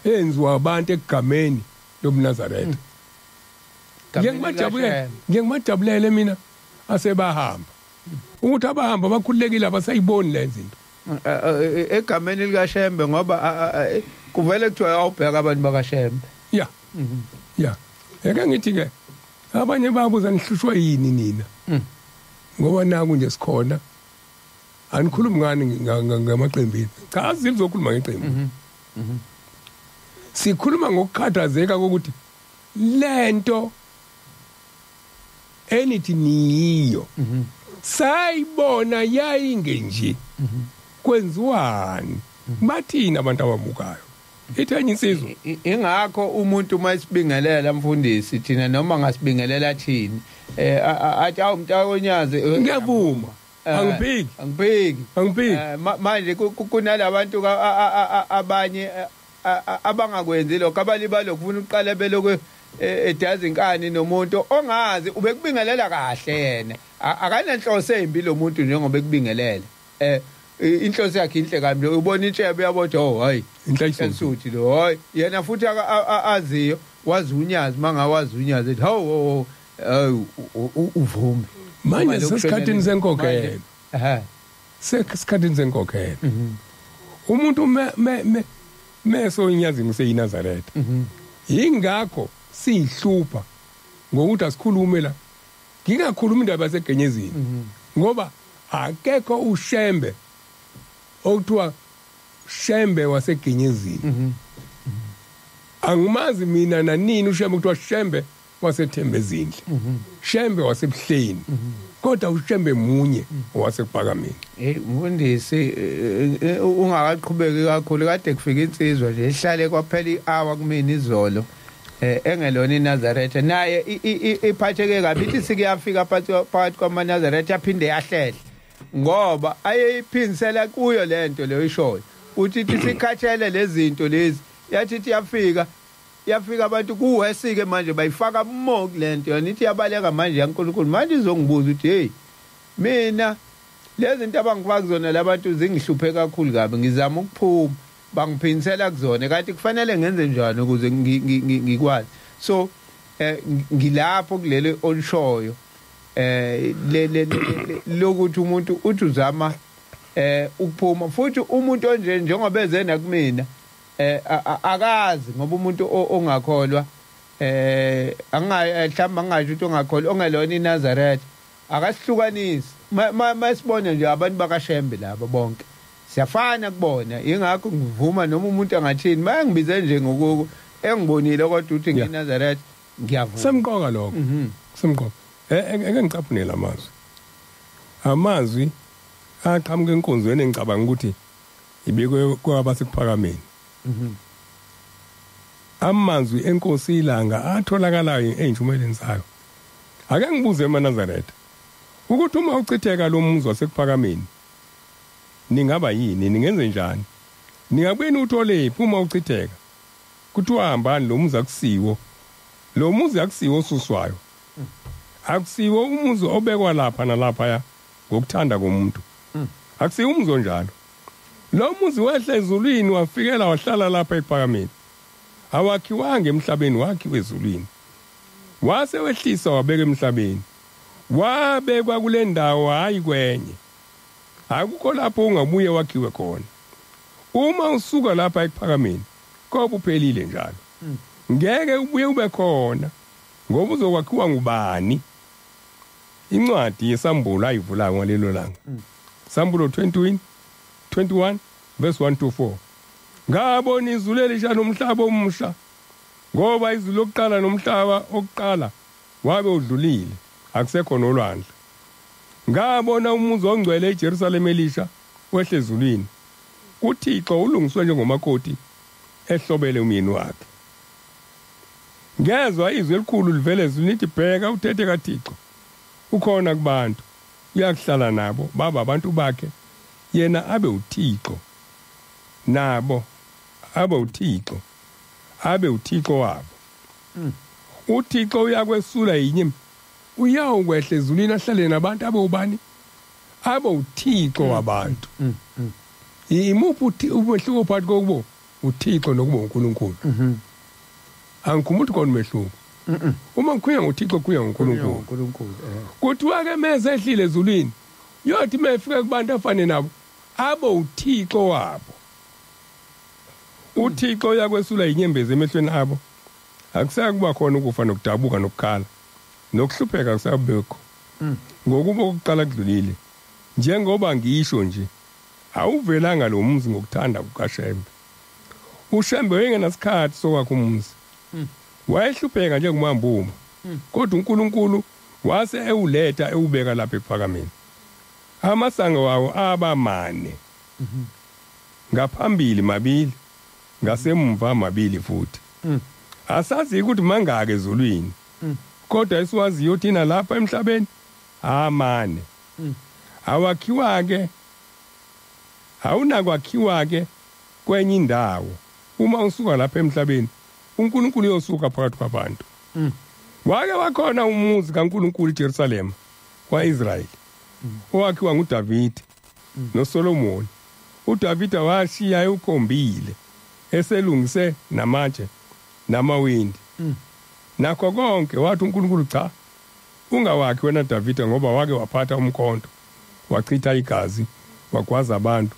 Speaker 2: enziwa abantu egameni lobuNazaretha. Ngiyangimajabulele mina asebahamba, ukuthi abahamba bakhululekile abasayiboni le zinto
Speaker 1: egameni likaShembe, ngoba kuvele kuthiwa awubheka abantu bakaShembe.
Speaker 2: Ya ya eke ngithi ke abanye babuza nihlushwa yini nina, ngoba naku nje sikhona anikhulumi ngani ngamaqembini. Cha, asizokhuluma ngeqembu, sikhuluma ngokukhathazeka kokuthi lento enithi niyo sayibona yayingenje kwenziwani, bathini abantu ababukayo. Ithi enye insizwa
Speaker 1: ingakho umuntu mayisibingelela mfundisi thina noma ngasibingelela thini athi awu mntakonyazi
Speaker 2: ngiyavuma, angiphiki angipiki.
Speaker 1: Manje kunalabantu abanye abangakwenzi lokho, abalibalo kufuna uqale belokhu edaza inkani nomuntu ongazi ubekubingelela kahle yena, akanenhloso embi lo muntu njengoba ekubingelela. Inhloso yakhe inhle kabi, ubona intshebe yabo oh hayi inhlisuthi lo, hayi yena futhi aziyo wazi unyazi, mangawazi unyazi ethi hawu uvume.
Speaker 2: Manje sesikhathini senkokhelo, sesikhathini senkokhelo umuntu meso unyazini useyiNazaretha. Yingakho sihlupha ngokuthi asikhulume la, ngingakhuluma indaba yaseGenyezini ngoba akekho uShembe okuthiwa Shembe waseGenyezini. Angimazi mina nanini uShembe kuthiwa Shembe waseThembezindle, Shembe waseBuhleni, kodwa uShembe munye waseKuphakameni.
Speaker 1: Hey mfundisi ungakaqhubeki kakhulu, kade kufika insizwa nje ihlale kwaphela i-hour kumina izolo engelona iNazaretha, naye iphatheke kabi, ithi sikuyafika phakathi kwamaNazaretha aphinde yahlehla ngoba ayeyiphinsela kuyo lento leyo ishoyo, uthi ithi sikhathele lezi zinto lezi, yathi ithi yafika abantu kuwesike manje bayifaka mo lento yona, ithi yabaleka manje yaNkulunkulu. Manje izongibuza ukuthi hey mina lezi zinto abangifaka kuzona labantu zingihluphe kakhulu kabi, ngizama ukuphuma bangiphinsela kuzona, kanti kufanele ngenze njani ukuze ngikwazi. So ngilapho kulelo olishoyo le lokuthi umuntu uthi uzama ukuphuma, futhi umuntu onje njengoba ezena kumina akazi, ngoba umuntu ongakholwa mhlawumbe angasho ukuthi ongakholwa ongelona iNazaretha akasihlukanisi. Masibone nje abantu bakaShembe laba bonke siyafana kubona, ingakho ngivuma noma umuntu angathini mayangibize nje ngokuko engibonile kodwa ukuthi ngiNazaretha ngiyavuma.
Speaker 2: Semqoka lokho, semqoka. Eke ngicaphunela amazwi aqhamuka enkonzweni engicabanga ukuthi ibikwe kwabaseKuphakameni. Amazwi enkosi ilanga atholakalayo eyintshumayelweni zayo. Ake ngibuze emaNazaretha ukuthi uma uchitheka lo muzi waseKuphakameni ningaba yini, ningenze njani, ningabuyeni utholephi uma uchitheka? Kuthiwa hambani lo muzi akusiwo, lo muzi akusiwo osuswayo, akusiwo umuzi obekwa lapha nalaphaya ngokuthanda komuntu, akusiwo umuzi onjalo. Lo muzi wehla ezulwini wafikela wahlala lapha ekuphakameni. Awakhiwanga emhlabeni, wakhiwe ezulwini. Wase wehlisa wabeka emhlabeni. Wabekwa kule ndawo, hayi kwenye. Akukho lapho ungabuye wakhiwe khona. Uma usuka lapha ekuphakameni, kobe uphelile njalo. Ngeke ubuye ube khona ngoba uzokwakhiwa ngubani? Incwadi yesambulo ayivulayo ngalelo langa. Sambulo 21 verse 1 to 4. Ngabona izulu elisha nomhlaba omusha, ngoba izulu lokuqala nomhlaba okuqala wabe udlulile, akusekho nolwandle. Ngabona umuzi ongcwele eJerusalem elisha wehle ezulwini. uThixo ulungiswe njengomakoti ehlobele umyeni wakhe. Ngezwa izwi elikhulu livele ezulwini lithi, bheka uthethe kaThixo ukhona kubantu, uyakuhlala nabo, baba abantu bakhe, yena abe uThixo nabo abe uThixo, abe uThixo wabo. uThixo uyakwesula yinye, uyawukwehla ezulwini ahlale nabantu abe ubani? Abe uThixo wabantu. Imuphi umehluko phakathi kokuba uThixo nokuba uNkulunkulu? Angikhumbuli khona umehluko. Uma ngikhuluma ngoThixo kuya ngoNkulunkulu. Kuthiwa ke meze ehlile ezulwini, uyothi mefika kubantu afane nabo abe uThixo wabo. uThixo uyakwesula inyembezi emehlweni abo. Akusakuba khona ukufa nokudabuka nokukhala nokuhlupheka, akusabekho. Ngokuba okuqala kudlulile. Njengoba ngisho nje, awuvelanga lo muzi ngokuthanda kukaShembe. uShembe wayengenasikhathi sokwakha umuzi. Wayehlupheka njengomambuma. Kodwa uNkulunkulu wase ewuletha ewubeka lapha ekuphakameni. Amasango wawo abamane. Ngaphambili mabili, ngasemva mabili futhi. Asazi ukuthi mangaka ezulwini. Kodwa esiwaziyo thina lapha emhlabeni amane. Awakhiwa ke, awunakwakhiwa ke kwenye indawo. Uma usuka lapha emhlabeni, uNkulunkulu uyosuka phakathi kwabantu. Wake wakhona umuzi kaNkulunkulu eJerusalema kwaIsrayeli, owakhiwa nguDavide noSolomon. uDavide washiya ewukhombile eselungise namatshe namawindi nakho konke. Wathi uNkulunkulu, cha, ungawakhi wena Davide, ngoba wake waphatha umkhonto wachitha igazi wagwaza abantu,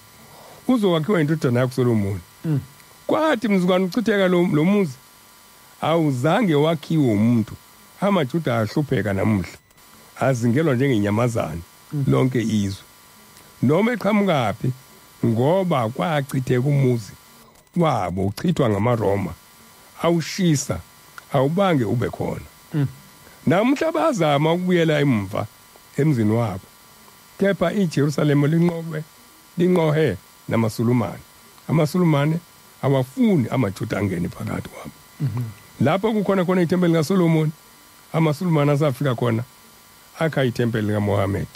Speaker 2: uzokwakhiwa indodana yakho Solomon. Kwathi mzukwana uchitheka lo muzi, awuzange wakhiwe umuntu. AmaJuda ahlupheka namuhla, azingelwa njengenyamazane lonke izwe, noma eqhamukaphi, ngoba kwachitheka umuzi wabo uchithwa ngamaRoma, awushisa, awubange ube khona. Namuhla bazama ukubuyela emva emzini wabo, kepha iJerusalema linqobe linqohe namaSulumane. AmaSulumane awafuni amaJuda angene phakathi kwabo. Lapho kukhona khona ithempeli kaSolomon, amaSulumane asafika khona akha ithempeli kaMohammed.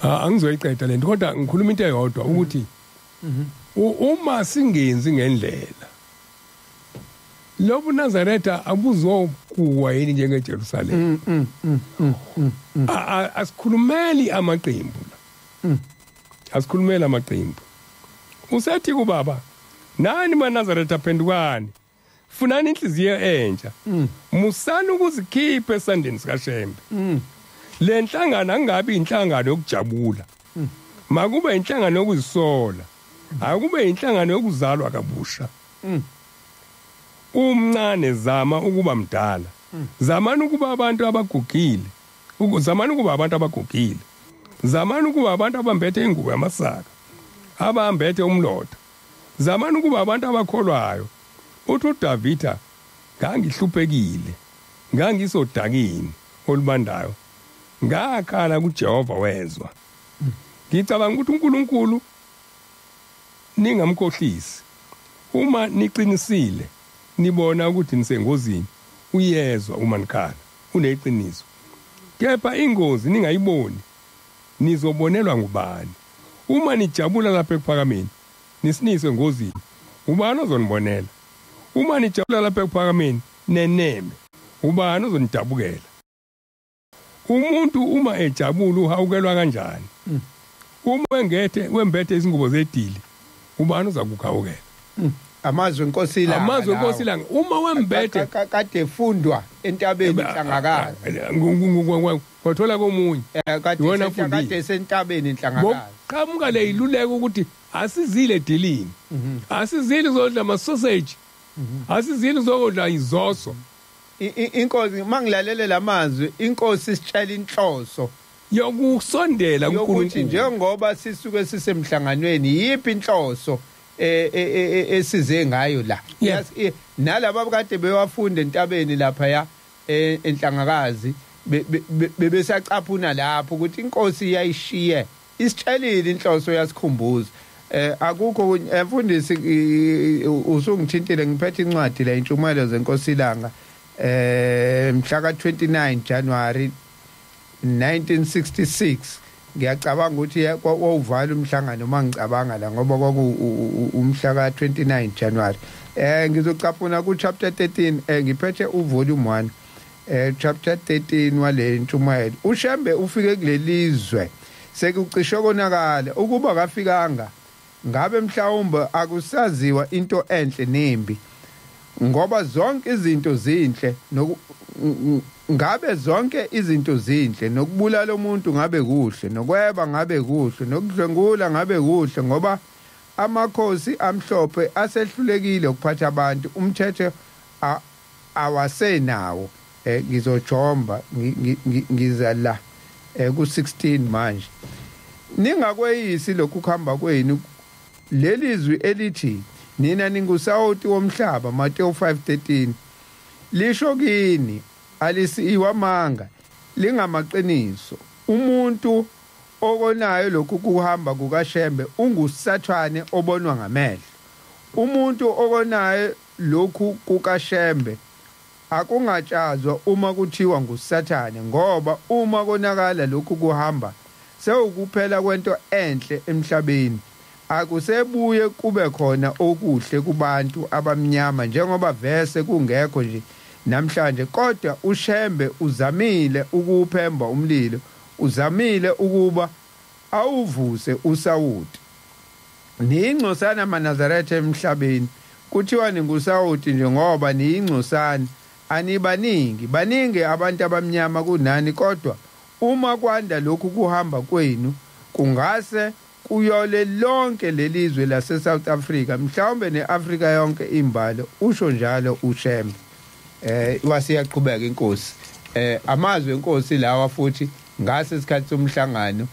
Speaker 2: Angizoyiqeda lento, kodwa ngikhuluma into eyodwa ukuthi uma singenzi ngendlela, lobu Nazaretha abuzokuwa yini njengeJerusalema? Asikhulumeli amaqembu la. Asikhulumeli amaqembu. Usethi kubaba, nani maNazaretha phendukani, funani inhliziyo entsha, musani ukuzikhipha esandleni sikaShembe. Le nhlangano angabi inhlangano yokujabula, makube inhlangano yokuzisola, akube inhlangano yokuzalwa kabusha. Umncane zama ukuba mdala, zamani ukuba abantu abagugile, zamani ukuba abantu abagugile, zamani ukuba abantu abambethe ingubo yamasaka, abambethe umlotha, zamani ukuba abantu abakholwayo. Uthi uDavida, ngangihluphekile, ngangisodakini olubandayo, ngakhala kuJehova wezwa. Ngicabanga ukuthi uNkulunkulu ningamkhohlisi. Uma niqinisile nibona ukuthi nisengozini, uyezwa uma nikhala, uneqiniso. Kepha ingozi ningayiboni, nizobonelwa ngubani? Uma nijabula lapha ekuphakameni, nisiniswe engozini, ubani ozonibonela? Uma nijabula lapha ekuphakameni, neneme, ubani ozonidabukela? Umuntu uma ejabula uhawukelwa kanjani? Uma wengethe wembethe izingubo zedili, ubani uzakukhawukela?
Speaker 1: Amazwi enkosi ilanga.
Speaker 2: Amazwi enkosi ilanga. Uma wembethe
Speaker 1: kade efundwa entabeni Inhlangakazi.
Speaker 2: Kwathola komunye.
Speaker 1: Kade sentabeni Inhlangakazi.
Speaker 2: Qhamuka le iluleko ukuthi asizile edilini. Asizile uzodla ama sausage. Asizile uzodla izoso.
Speaker 1: Inkosi mangilalele lamazwi, inkosi isitshela inhloso
Speaker 2: yokusondela kuNkulunkulu.
Speaker 1: Njengoba sisuke sisemhlanganweni, yiphi inhloso esize ngayo la? Nalabo kade bewafunda entabeni lapha ya enhlangakazi bebesacaphuna lapho ukuthi inkosi iyayishiye isitshelile inhloso, yasikhumbuza. Akukho mfundisi, usungithintile, ngiphethe incwadi la, intshumayelo zenkosi ilanga, mhla ka 29 January 1966. Ngiyacabanga ukuthi wawuvala umhlangano mangicabanga la, ngoba kwaku umhla ka 29 January. Ngizocaphuna ku chapter 13, ngiphethe uvolume 1, chapter 13 wale ntshumayelo. uShembe ufike kulelizwe sekucishe konakala, ukuba kafikanga ngabe mhlawumbe akusaziwa into enhle nembi, ngoba zonke izinto zinhle, ngabe zonke izinto zinhle, nokubulala umuntu ngabe kuhle, nokweba ngabe kuhle, nokudlwengula ngabe kuhle, ngoba amakhosi amhlophe asehlulekile ukuphatha abantu, umthetho awasenawo. Ngizojomba ngiza la ku 16 manje. Ningakweyisi lokhu kuhamba kwenu, lelizwi elithi nina ningusawoti womhlaba, Matthew 5:13, lisho kini, alisiwamanga, lingamaqiniso. Umuntu okonayo lokhu kuhamba kukaShembe ungusathane obonwa ngamehlo. Umuntu okonayo lokhu kukaShembe akungatshazwa uma kuthiwa ngusathane, ngoba uma konakala lokhu kuhamba sewukuphela kwento enhle emhlabeni. Akusebuye kube khona okuhle kubantu abamnyama njengoba vese kungekho nje namhlanje. Kodwa uShembe uzamile ukuphemba umlilo, uzamile ukuba awuvuse usawuti. Niyingcosana amaNazaretha emhlabeni, kuthiwa ningusawuti nje ngoba niyingcosana, anibaningi, baningi abantu abamnyama kunani. Kodwa uma kwanda lokhu kuhamba kwenu kungase kuyole lonke lelizwe lase South Africa, mhlawumbe neAfrika yonke imbalo, usho njalo uShembe. Wasiyaqhubeka inkosi. Amazwi enkosi lawa futhi ngase isikhathi somhlangano,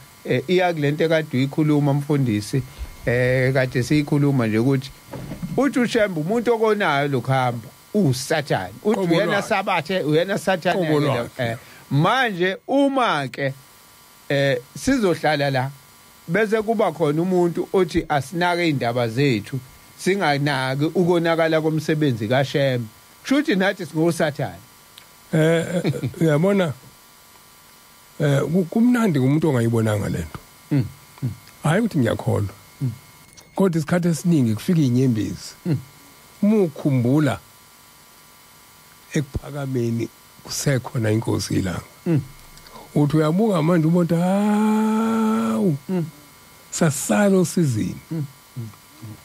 Speaker 1: iya kulento ekade uyikhuluma mfundisi, kade siyikhuluma nje ukuthi uthi uShembe umuntu okonayo lokuhamba uSathane, uthi uyena sabathe, uyena Sathane. Manje uma ke sizohlala la bese kuba khona umuntu othi asinake indaba zethu, singanaki ukonakala komsebenzi kaShembe, kushuthi nathi singoSathane.
Speaker 2: Uyabona, kumnandi kumuntu ongayibonanga lento. Hayi ukuthi ngiyakholwa, kodwa isikhathi esiningi kufika inyembezi uma ukhumbula ekuphakameni kusekhona inkosi ilanga. Uthi uyabuka manje ubona, hawu, sasalo sizini.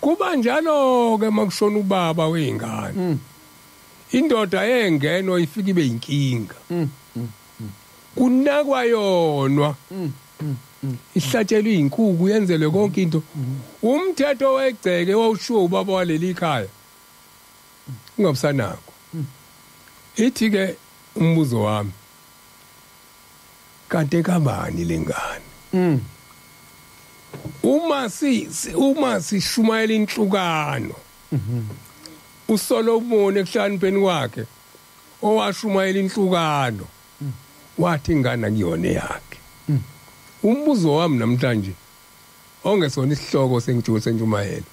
Speaker 2: Kuba njalo ke makushona ubaba weingane, indoda engeno ifika ibe inkinga, kunakwa yonwa, ihlatshelwe inkuku, yenzelwe konke into. Umthetho wegceke wawushiwo ubaba waleli ekhaya ungabusanako. Ithi ke umbuzo wami, kanti kabani lengane? Uma sishumayela inhlukano, uSolomon ekuhlanipheni kwakhe owashumayela inhlukano wathi ingane akuyona yakhe. Umbuzo wami namhlanje ongesona isihloko sentshumayelo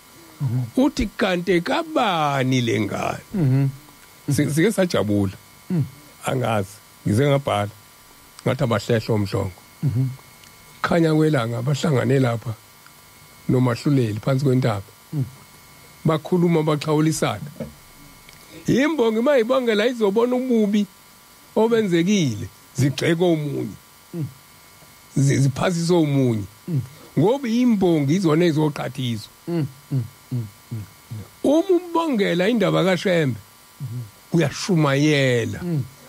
Speaker 2: uthi kanti kabani lengane? Sike sajabula, angazi, ngize ngabhala ngathi abahlehlo omhlongo, khanya kwelanga bahlangane lapha nomahluleli phansi kwentaba, bakhuluma baxhawulisana. Imbongi mayibongela izobona ububi obenzekile, zigxeka omunye, ziphasisa omunye. Ngoba imbongi izona ezoqhathiswa. Uma ubongela indaba kaShembe uyashumayela.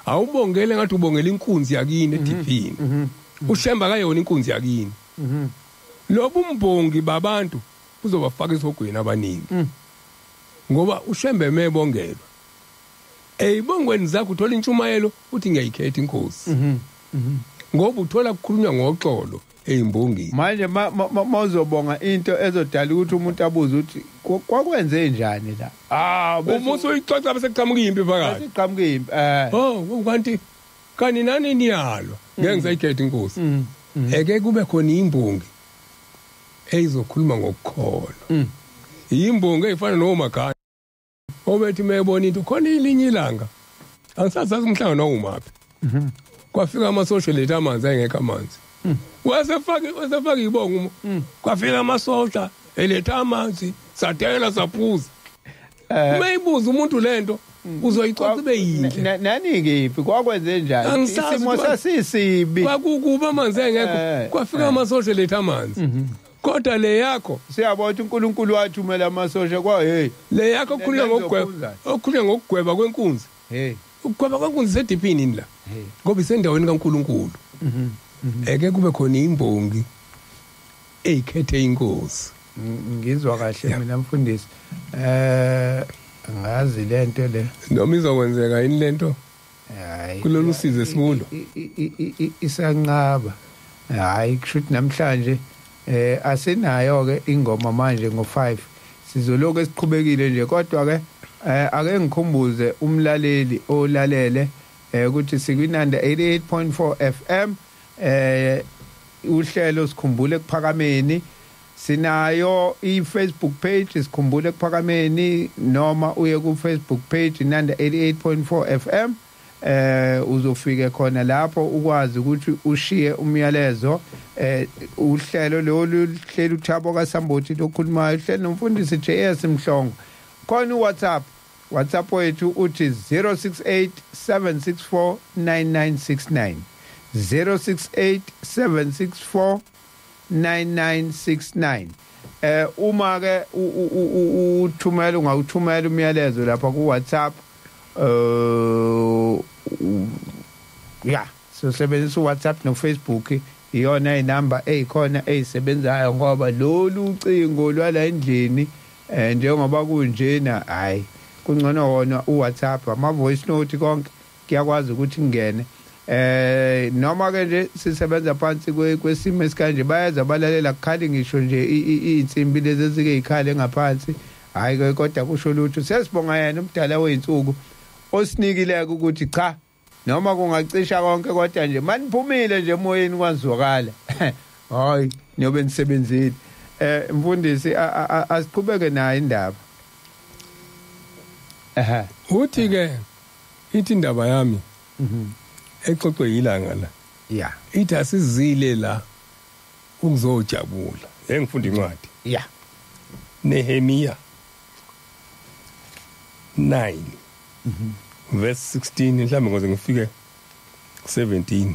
Speaker 2: Awubongele ngathi ubongela inkunzi yakini ediphini. uShembe akayona inkunzi yakini. Lobu umbongi babantu uzobafaka esihogweni abaningi. Ngoba uShembe mebongelwa. Eyibongweni zakho uthola intshumayelo uthi ngiyayikhetha inkosi. Ngoba uthola kukhulunywa ngoxolo eyimbongini.
Speaker 1: Manje mawuzobonga into ezodala ukuthi umuntu abuze ukuthi kwakwenze njani la.
Speaker 2: Uma usuyixoxa bese kuqhamuka impi phakathi.
Speaker 1: Bese kuqhamuka impi.
Speaker 2: Oh, kanti kani nani niyalwa. Ngeke ngisayikhetha inkosi. Eke kube khona imbongi eyizokhuluma ngokukholwa. Imbongi efana noMagana. Obethi mebona into khona ilinye ilanga. Angisazi umhlangano wawumaphi. Kwafika amasosha letha amanzi engekho amanzi. Wasefaka ibongo. Kwafika amasosha eletha amanzi sadela saphuza. Mayibuza umuntu lento uzoyixoxa ibe yinhle.
Speaker 1: Nani kephi kwakwenze njani? Isimo sasisibi.
Speaker 2: Kwakukuba amanzi engekho. Kwafika amasosha letha amanzi. Kodwa le yakho
Speaker 1: siyabona ukuthi uNkulunkulu wathumela amasosha kwa hey
Speaker 2: le yakho okukhulunywa ngokugweba, okukhulunywa ngokugweba kwenkunzi.
Speaker 1: Hey,
Speaker 2: ukugweba kwenkunzi sediphini la. Ngoba isendaweni kaNkulunkulu. Eke kube khona imbongi eyikhethe inkosi.
Speaker 1: Ngizwa kahle mina mfundisi. Ngazi lento le.
Speaker 2: Noma izokwenzeka yini lento?
Speaker 1: Hayi.
Speaker 2: Kulolu size sikulo.
Speaker 1: Isanqaba. Hayi kushuthi namhlanje asinayo ke ingoma manje ngo5 sizoloku esiqhubekile nje, kodwa ke ake ngikhumbuze umlaleli olalele ukuthi sikwinanda 88.4 FM uhlelo Sikhumbule Ekuphakameni. Sinayo iFacebook page Sikhumbule Ekuphakameni, noma uye ku Facebook page Inanda 88.4 FM uzofike khona lapho ukwazi ukuthi ushiye umyalezo. Uhlelo lolu hlelo uThabo kaSambothi lokhulumayo, uhlelo nomfundisi JS Mhlongo. Khona uWhatsApp wethu uthi 068 764 9969, 068 764 9969. Uma ke uthumela ungawuthumela umyalezo lapha ku WhatsApp. Ya, sisebenzisa uWhatsApp no Facebook, iyona inamba eyikhona eyisebenzayo, ngoba lolu ucingo lwala endlini njengoba kunjena hayi kungcono wona uWhatsApp, ama voice note konke kuyakwazi ukuthi ngene. Noma ke nje sisebenza phansi kwesimo esikanje, bayaza balalela kukhali ngisho nje insimbi lezi ezike ikhale ngaphansi, hayi ke kodwa kusho lutho. Sesibonga yena umdala weinsuku osinikile ukuthi cha noma kungacisha konke kodwa nje maniphumile nje emoyeni kwazwakala. Hayi niyobe nisebenzile. Mfundisi asiqhubeke nayo indaba.
Speaker 2: Uthi ke ithi indaba yami exoxwe yilanga la.
Speaker 1: Yeah.
Speaker 2: Ithi asizile la ukuzojabula. Engifunda incwadi.
Speaker 1: Yeah.
Speaker 2: Nehemiah 9 verse 16 mhlawumbe ngoze ngifike 17.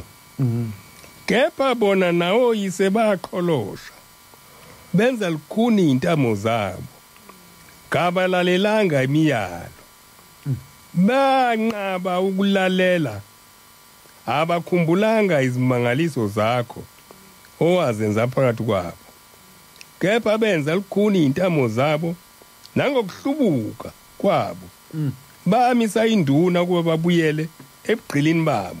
Speaker 2: Kepha bona nawo yise baqholosha benza lukhuni intamo zabo, kabalalelanga imiyalo, banqaba ukulalela, abakhumbulanga izimangaliso zakho owazenza phakathi kwabo. Kepha benza lukhuni intamo zabo nangokuhlubuka kwabo bamisa induna ukuba babuyele ebugqilini babo.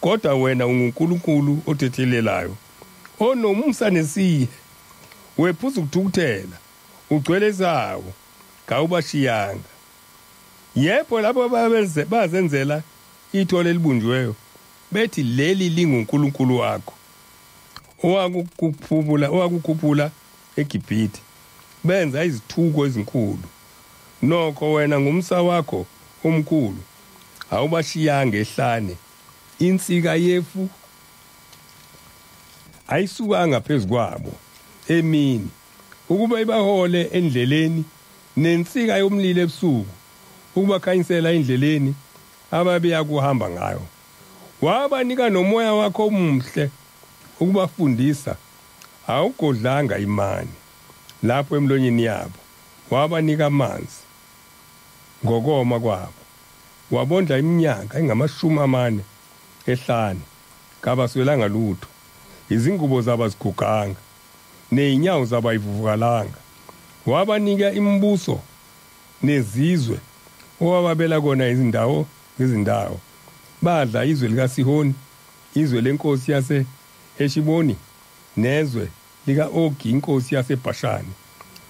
Speaker 2: Kodwa wena unguNkulunkulu othethelelayo, onomusa nesihe, wephuza ukuthukuthela, ugcwele zawo, kawubashiyanga. Yebo, labo bazenzela ithole elibunjiweyo, bethi leli linguNkulunkulu wakho owakukhuphula eGibhithe. Benza izithuko ezinkulu. Nokho wena ngumsa wakho omkhulu awubashiyanga ehlane. Insika yefu ayisukanga phezu kwabo emini ukuba ibahole endleleni, nensika yomlilo ebusuku ukubakhanyisela endleleni ababeya kuhamba ngayo. Wabanika nomoya wakho omuhle ukubafundisa, Awugodlanga imani lapho emlonyeni yabo, wabanika amanzi ngokoma kwabo, wabondla iminyaka engama-40 ehlane, kabaswelanga lutho, izingubo zabo aziguganga, nezinyawo zabo ayivuvukalanga. Wabanika imibuso nezizwe owababela kona izindawo ngezindawo. Badla izwe likaSihoni, izwe lenkosi yase Heshiboni, nezwe lika-Ogi inkosi yaseBhashani.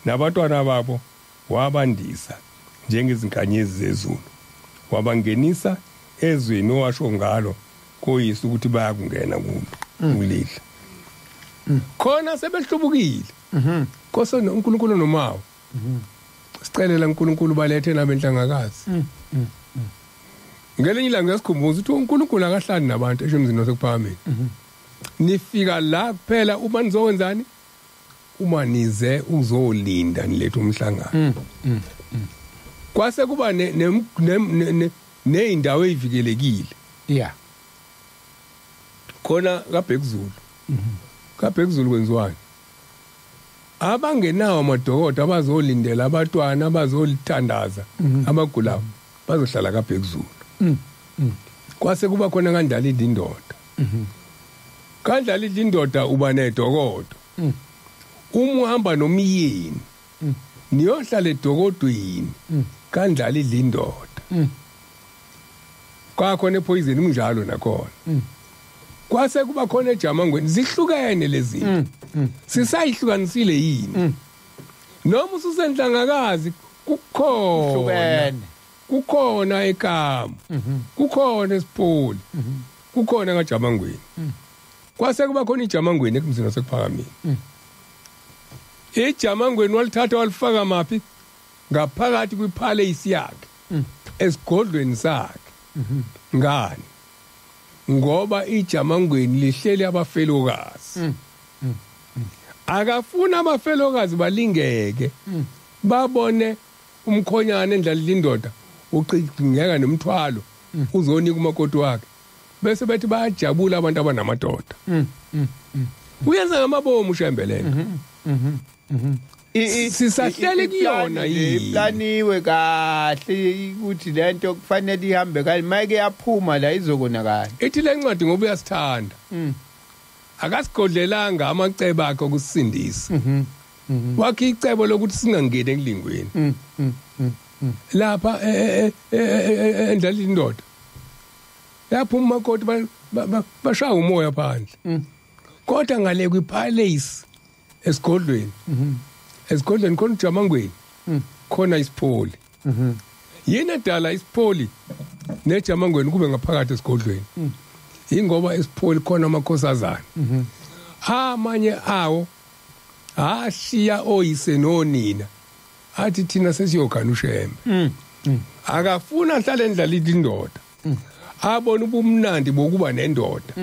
Speaker 2: Nabantwana babo wabandisa njengezinkanyezi zezulu, wabangenisa ezweni owasho ngalo koyise ukuthi bayakungena kulo ulidla. Khona sebehlubukile Nkosi uNkulunkulu nomawo. Sicelela uNkulunkulu balethe nabenhlangakazi. Ngelinye ilanga ngiyasikhumbuza ukuthi uNkulunkulu akahlali nabantu esho emzini wasekuphakameni. Nifika la kuphela uma nizokwenzani? Uma nize uzolinda nilethe umhlangano. Kwase kuba neyindawo ezivikelekile.
Speaker 1: Yeah.
Speaker 2: Khona kaBhekuzulu. KaBhekuzulu kwenziwani? Abangenawo amadokodo abazolindela abatwana abazolithandaza abagulayo bazohlala kaBhekuzulu. Kwase kuba khona kandlala indoda. Kandlala indoda uba nedokodo. Uma uhamba nomyeni niyohlala edokodweni kandlala indoda. Kwakhona epoison kunjalo nakhona. Kwase kuba khona eJamangweni zihlukene lezi zinto. Sisayihlukanisile yini? Noma ususenhlangakazi kukhona kukhona eKamu, kukhona eSipholi, kukhona kaJamangweni. Kwase kuba khona iJamangweni ekumzini wasekuphakameni. IJamangweni walithatha walifaka maphi? Ngaphakathi kwipalace yakhe, esigodlweni sakhe. Ngani? Ngoba iJamangweni lihleli abafelokazi. Akafuna abafelokazi balingeke babone umkhonyana endlalile indoda ucingeka nomthwalo uzonika umakoti wakhe, bese bethi bayajabula abantu abanamadoda. Uyenza ngamabomu ushembelele. Sisahleli kuyona yini?
Speaker 1: Iplaniwe kahle ukuthi lento kufanele ihambe kahle, mayike yaphuma la izokonakala.
Speaker 2: Ithi lencwadi ngoba uyasithanda. Akasigodlelanga amacebo akhe okusindisa. Wakhe icebo lokuthi singangeni ekulingweni. Lapha endlalini indoda yaphuma umakoti bashaya umoya phandle. Kodwa ngale kwipalace esigodlweni, esigodlweni khona uJamangweni, khona isipholi. Yini edala isipholi neJamangweni kube ngaphakathi esigodlweni? Ingoba isipholi khona amakhosazana. Amanye awo ashiya oyise nonina athi thina sesiyogana uShembe. Akafuna ahlale endlalini indoda, abona ubumnandi bokuba nendoda,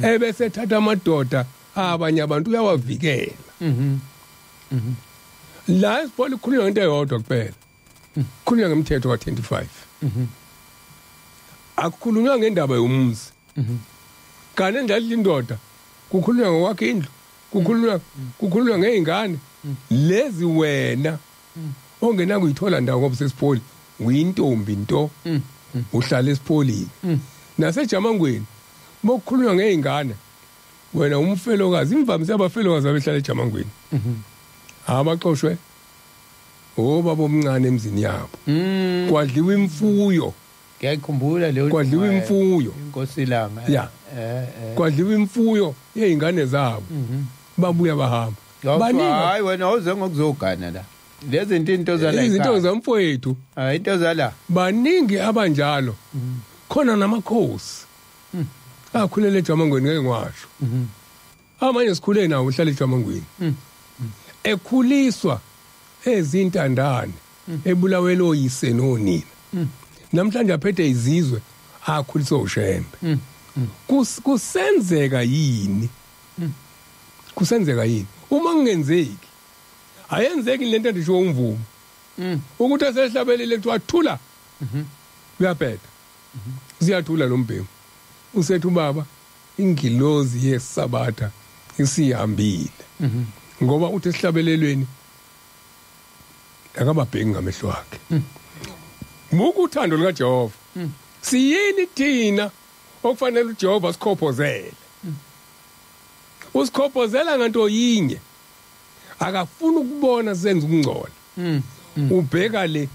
Speaker 2: ebese ethatha amadoda abanye abantu uyawavikela. La isipholi kukhulunywa ngento eyodwa kuphela, kukhulunywa ngemthetho ka-25. Akukhulunywa ngendaba yomuzi. Kanti endlalini indoda kukhulunywa ngokwakhe indlu, kukhulunywa ngey'ngane lezi wena ongenakuyithola ndawo ngoba usesipholi, uyintombi nto, uhlala esipholini. NaseJamangweni bokukhulunywa ngey'ngane, wena umfelokazi, imvamisa abafelokazi abehlala eJamangweni abaxoshwe obaba omncane emzini yabo. Kwadliwa imfuyo.
Speaker 1: Ngiyakhumbula leyo,
Speaker 2: kwadliwa imfuyo
Speaker 1: inkosi ilanga.
Speaker 2: Ya, kwadliwa imfuyo yey'ngane zabo, babuya bahamba.
Speaker 1: Baningi. Hayi wena awuze ngokuzogana la. Lezi into zala,
Speaker 2: izinto zamfowethu.
Speaker 1: Hayi into zala.
Speaker 2: Baningi abanjalo. Khona namakhosi akhulele eJamangweni, ngeke ngiwasho. Amanye sikhule nawo uhlala eJamangweni. Ekhuliswa ezintandane, ebulawelo oyise nonina. Namhlanje aphethe izizwe akhuliswa uShembe. Kusenzeka yini? Kusenzeka yini? Uma kungenzeki, ayenzeki lento endisho umvumo. Ukuthi esehlabelile kuthiwa thula. Uyabheda. Usiyathula lo mbhemu. Usethu ubaba ingilozi yesabatha Isihambile. Ngoba uthi esihlabelelweni akababheki ngamehlo akhe. Muku uthando lukaJehova. Siyini thina okufanele uJehova sikhophozele? Usikhophozela nganto yinye. Akafuni ukubona senza ukungcola. Ubheka le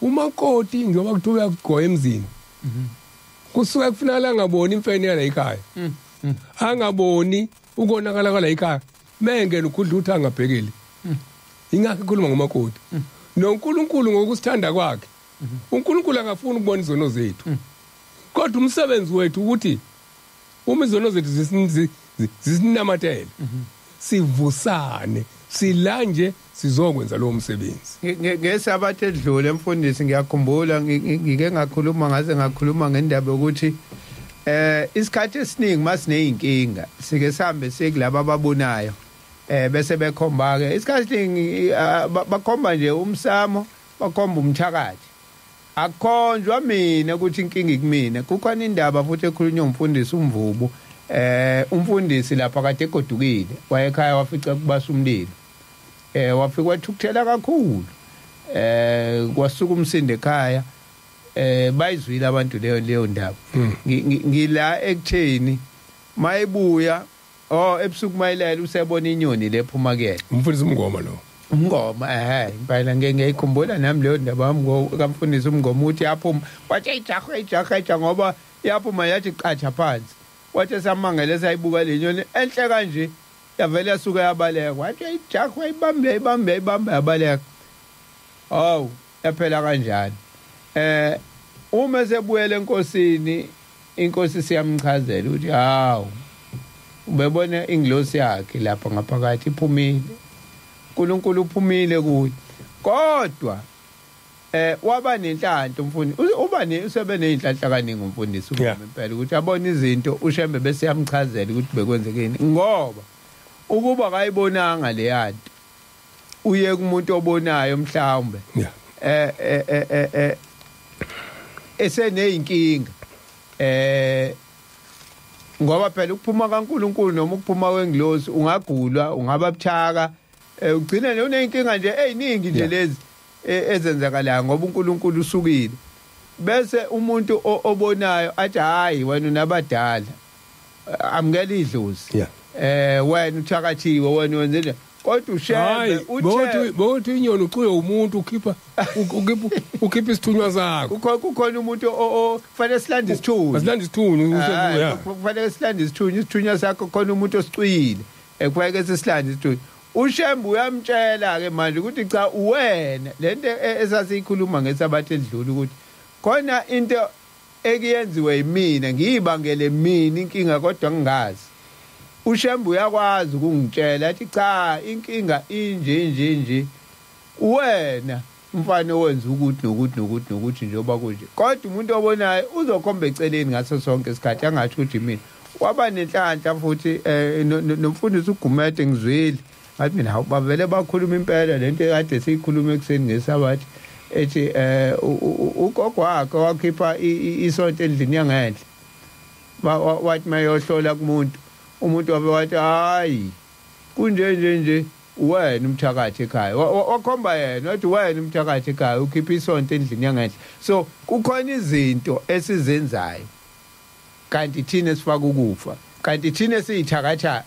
Speaker 2: umakoti njengoba kuthiwa uyakugoya emzini. Kusuka kufuneka angaboni imfene yala ekhaya. Angaboni ukonakala kwala ekhaya. Mengena ukhudla uthi angabhekeli. Ingakho ikhuluma ngomakoti. NoNkulunkulu ngokusithanda kwakhe. uNkulunkulu akafuni ukubona izono zethu. Kodwa umsebenzi wethu ukuthi uma izono zethu zisinamatele sivusane silanje sizokwenza lo msebenzi.
Speaker 1: Ngesabatha edlule mfundisi ngiyakhumbula ngike ngakhuluma ngaze ngakhuluma ngendaba yokuthi isikhathi esiningi masineyinkinga sike sihambe sikulabo ababonayo bese bekhomba ke isikhathi esiningi bakhomba nje umsamo, bakhomba umthakathi. Akukhonjwa mina ukuthi inkinga ikumina. Kukhona indaba futhi ekhulunywa umfundisi uMvubu. Umfundisi lapha kade egodukile wayekhaya wafica kubasa umlilo. Wafika wathukuthela kakhulu. Kwasuka umsindo ekhaya. Bayizwile abantu leyo ndaba. Ngila ekutheni mayibuya ebusuku mayilela usebona inyoni lephuma kuyena.
Speaker 2: Umfundisi uMngoma lo.
Speaker 1: Umngoma impela ngiyikhumbula nami leyo ndaba kamfundisi uMngoma uthi yaphuma wathi ijaha ngoba yaphuma yathi qatsha phansi. Wathi samangele sayibuka le nyoni enhle kanje yavele yasuka yabaleka. Wathi ijaha ibambe yabaleka. Awu yaphela kanjani. Uma sebuyele enkosini inkosi siyamchazela ukuthi hawu ubebona ingilosi yakhe lapha ngaphakathi iphumile. uNkulunkulu uphumile kuye. Kodwa waba nenhlanhla umfundi uba usebe nezinhlanhla kaningi umfundisi impela ukuthi abone izinto uShembe bese yamchazela ukuthi bekwenzekeni, ngoba ukuba kayibonanga le yanto uye kumuntu obonayo mhlawumbe eseneyinkinga ngoba phela ukuphuma kaNkulunkulu noma ukuphuma kwengilosi ungagulwa ungaba buthaka ugcine uneyinkinga nje eziningi nje lezi ezenzakalayo ngoba uNkulunkulu usukile. Bese umuntu obonayo athi hayi wena unabadala amukela idlozi wena uthakathiwe wena wenze nje, kodwa uShembe
Speaker 2: uthe bothi inyoni ucuye umuntu ukhipha ukhipha isithunywa sakho.
Speaker 1: Kukhona umuntu ofanele silande isithunywa.
Speaker 2: Asilande isithunywa
Speaker 1: kufanele silande isithunywa, isithunywa sakho khona umuntu osicuyile ekufanele sisilande isithunywa. uShembe uyamtshela ke manje ukuthi cha wena lento esasiyikhuluma ngesabatha edlula ukuthi khona into ekuyenziwe yimina ngiyibangele mina inkinga kodwa ngingazi. uShembe uyakwazi ukungitshela athi cha inkinga inje nje nje wena umfana owenza ukuthi nokuthi nokuthi nokuthi njengoba kunje, kodwa umuntu obonayo uzokhomba eceleni ngaso sonke isikhathi angathi ukuthi mina. Waba nenhlanhla futhi nomfundisi uGumede ngizwile ngathi mina hawu bavele bakhuluma impela lento ekade siyikhuluma ekuseni ngesabatha ethi ugogo wakhe wakhipha isonto endlini yangenhla wathi mayohlola kumuntu, umuntu wabe wathi hayi kunje nje nje wena umthakathi ekhaya, wakhomba yena wathi wena umthakathi ekhaya ukhipha isonto endlini yangenhla. So kukhona izinto esizenzayo kanti thina esifaka ukufa, kanti thina esiyithakathayo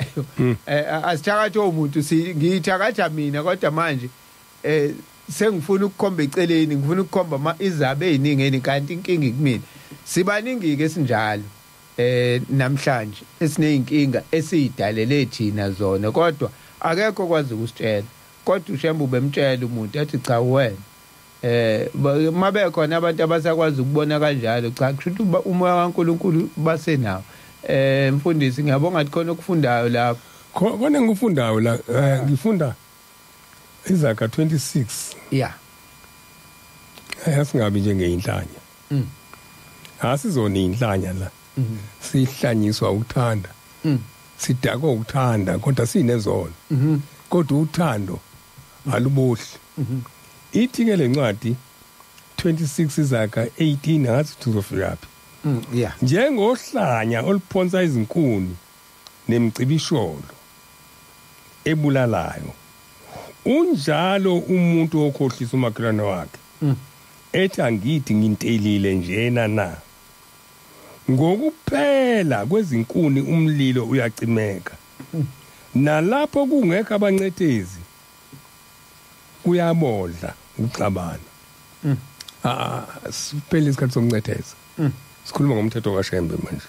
Speaker 1: asithakathe umuntu, ngiyithakatha mina kodwa manje sengifuna ukukhomba eceleni, ngifuna ukukhomba izabe eziningi kanti inkinga ikumina. Sibaningi ke sinjalo namhlanje esineyinkinga esiyidalele thina zona, kodwa akekho okwazi ukusitshela. Kodwa uShembe ubemtshela umuntu athi cha wena mabe khona abantu abasakwazi ukubona kanjalo, cha kusho ukuthi umoya kaNkulunkulu basenawo. Mfundisi ngiyabonga ukuthi khona okufundayo lapho.
Speaker 2: Khona ngikufundayo la, ngifunda Izaga 26.
Speaker 1: Yeah.
Speaker 2: Asingabi njengeinhlanya. Asizona inhlanya la. Sihlanyiswa ukuthanda. Sidakwa ukuthanda kodwa sinezono. Kodwa uthando alubohli. Ithi ke lencwadi 26 Izaga 18 ngathi tuzofika phi.
Speaker 1: Yeah.
Speaker 2: Njengohlanya oluphonsa izinkuni nemcibisholo. ebulalayo. Unjalo umuntu okhohlisa umakhelwane wakhe, ethi angithi ngintelile njena na. Ngokuphela kwezinkuni umlilo uyacimeka, nalapho kungekho abancethezi kuyabodla ukuxabana. Siphele isikhathi sokuncetheza. Sikhuluma ngomthetho kaShembe manje.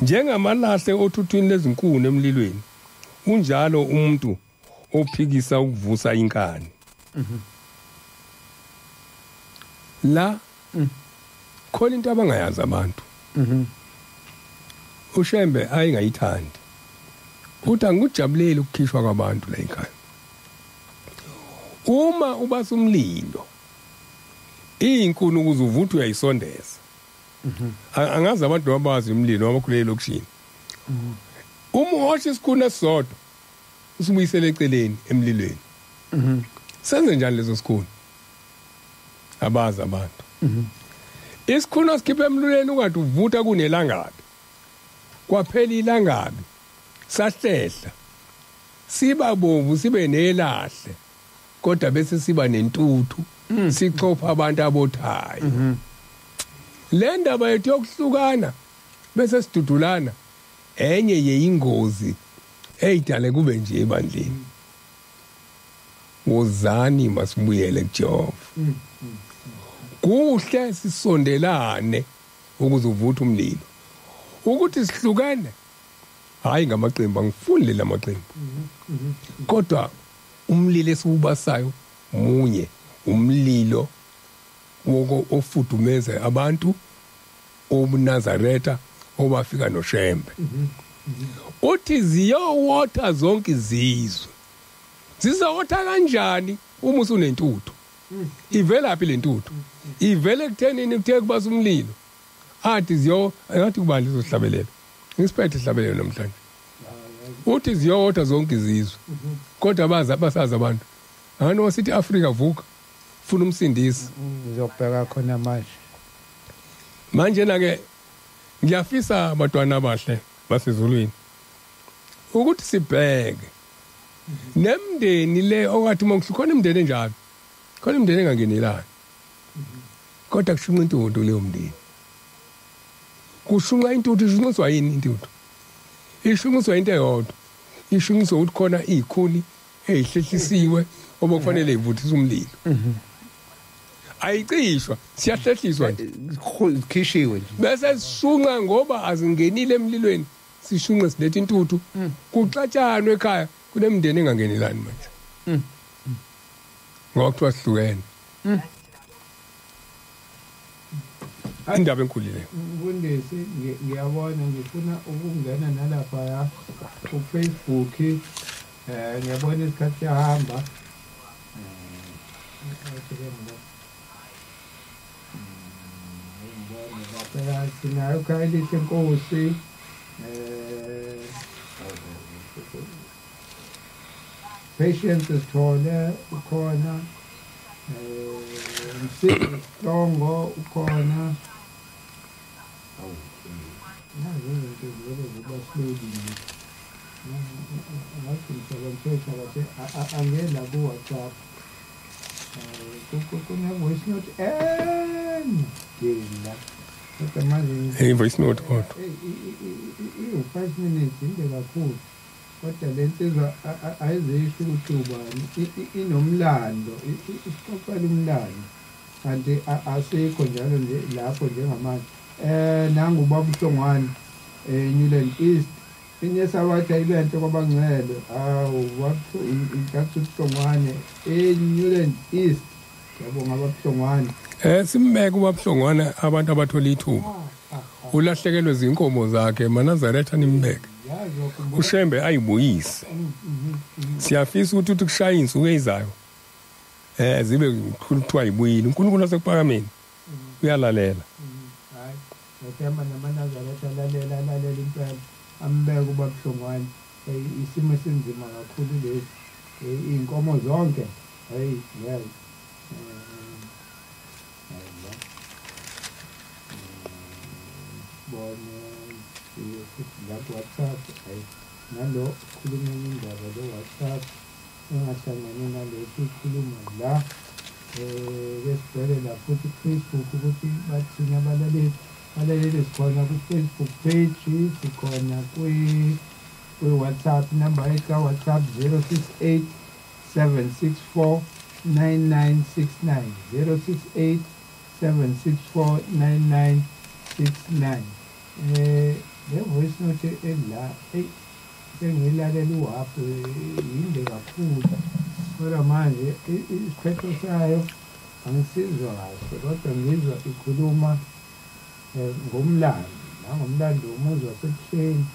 Speaker 2: Njengamalahle othuthwini lezinkuni emlilweni, unjalo umuntu ophikisa ukuvusa inkani. La khona into abangayazi abantu. uShembe ayingayithandi. Uthi angikujabuleli ukukhishwa kwabantu la ekhaya. Uma ubasa umlilo, izinkuni ukuze uvuthe uyayisondeza. Angazi abantu abazi umlilo abakhulele elokishini. Uma uhosha isikhuni esisodwa usibuyisele eceleni emlilweni. Senze njani leso sikhuni? Abazi abantu. Isikhuni asikhiphe emlilweni ungathi uvutha kunelangabi. Kwaphela ilangabi, sahlehla, siba bomvu, sibe nelahle, kodwa bese siba nentuthu, sixhopha abantu abothayo. Le ndaba yethu yokuhlukana bese sidudulana enye yeyingozi eyidale kube nje ebandleni. Wozani masibuyele kuJehova. Kuhle sisondelane ukuze uvuthe umlilo. Ukuthi sihlukane hayi ngamaqembu, angifuni le maqembu. Kodwa umlilo esiwubasayo munye, umlilo woko ofudumeze abantu obuNazaretha obafika noShembe. Uthi ziyowotha zonke izizwe. Zizowotha kanjani uma usunentuthu? Ivelaphi lentuthu? Ivele kuthenini kuthe kubasa umlilo. Athi ziyo ngathi kubani lizohlabelela. Ngisiphethe ihlabelelo namhlanje. Uthi ziyowotha zonke izizwe. Kodwa bazi abasazi abantu. Angani wasithi Afrika vuka, funa umsindisi.
Speaker 1: Ngizobheka khona manje.
Speaker 2: Manje na ke ngiyafisa abantwana abahle basezulwini ukuthi sibheke nemndeni le okathi mawukhona imndeni enjalo, khona imndeni engangenelani, kodwa kushunqa intuthu leyo mndeni. Kushunqa intuthu, ishunqiswa yini intuthu? Ishunqiswa into eyodwa, ishunqiswa ukuthi khona izikhuni ezihlehlisiwe obokufanele ivuthise umlilo. Ayicishwa, siyahlehliswa nje,
Speaker 1: zikhishiwe nje,
Speaker 2: bese sishunqa ngoba azingenile emlilweni, sishunqe silethe intuthu. Kuxatshanwe ekhaya, kunemndeni engangenelani manje ngoba kuthiwa sihlukene. Indaba enkulu leyo.
Speaker 1: Mfundisi, ngiyabona ngifuna ukungena nalapha ku Facebook. Ngiyabona isikhathi siyahamba. Sinayo Khayelihle Nkosi, Patience Sithole ukhona, Msizi Hlongo ukhona. Nazo izinto zivele ziba slowly nje. Ngathi ngisebenzisa kahle angena ku WhatsApp. Kune voice note endela. Kodwa manje
Speaker 2: voice note kodwa
Speaker 1: i-5 minutes inde kakhulu. Kodwa le nsizwa ayizisho ukuthi ubani, inomlando, isixoxela umlando. Kanti asikho njalo nje lapho njengamanje. Nangu ubaba uHlongwane eNewland East, inyesabatha ibenhle kwabangcwele. Awu wathi inkathi uHlongwane eNewland East. Ngiyabonga abaHlongwane.
Speaker 2: Simbeke ubaHlongwane abantu abathola ithuba. Ulahlekelwe izinkomo zakhe, maNazaretha nimbeke. uShembe ayibuyise. Siyafisa ukuthi uthi kushaya insuku ezizayo zibe kuthiwa ibuyile. uNkulunkulu wasekuphakameni uyalalela.
Speaker 1: Hayi, ngethemba namaNazaretha alalela impela, ambeke ubaHlongwane. Isimo esinzima kakhulu lesi, iy'nkomo zonke. Hayi ngeke. Bone futhi la ku WhatsApp. Hayi Nalo khuluma indaba lo WhatsApp engahlangene nalesi khuluma la besibheke la futhi Facebook ukuthi bathini abalaleli sikhona ku Facebook page, sikhona kwi WhatsApp number ka WhatsApp 068 764 9969 068 764 9969. Le voice note ela sengilalela uhafu yinde kakhulu kodwa manje isiphetho sayo angisizwa kahle, kodwa ngizwa ikhuluma ngomlando nangomlando womuzi wasebuhleni.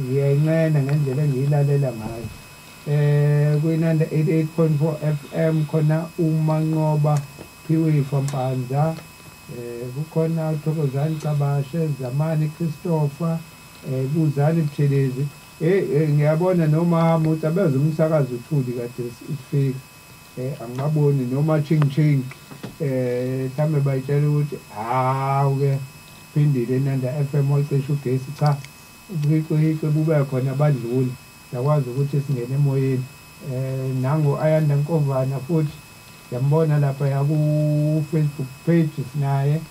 Speaker 1: Ngiyayincena ngendlela engiyilalela ngayo. Kuyinanda 88.4 FM khona uManqoba Phiwe Mpanza, kukhona uThokozani Cabashe, Zamani Christopher, Buzani Buthelezi. Ngiyabona noma uthi abeze umsakazo uthuli kade isifika, angibaboni noma ching ching, mhlambe bayitshela ukuthi hawu ke phindile Nanda FM ocishe ugesi. Cha, ubuhiqi bube khona badlule yakwazi ukuthi singene emoyeni. Nango Ayanda Nkovana futhi ngiyambona lapha ya ku Facebook page sinaye,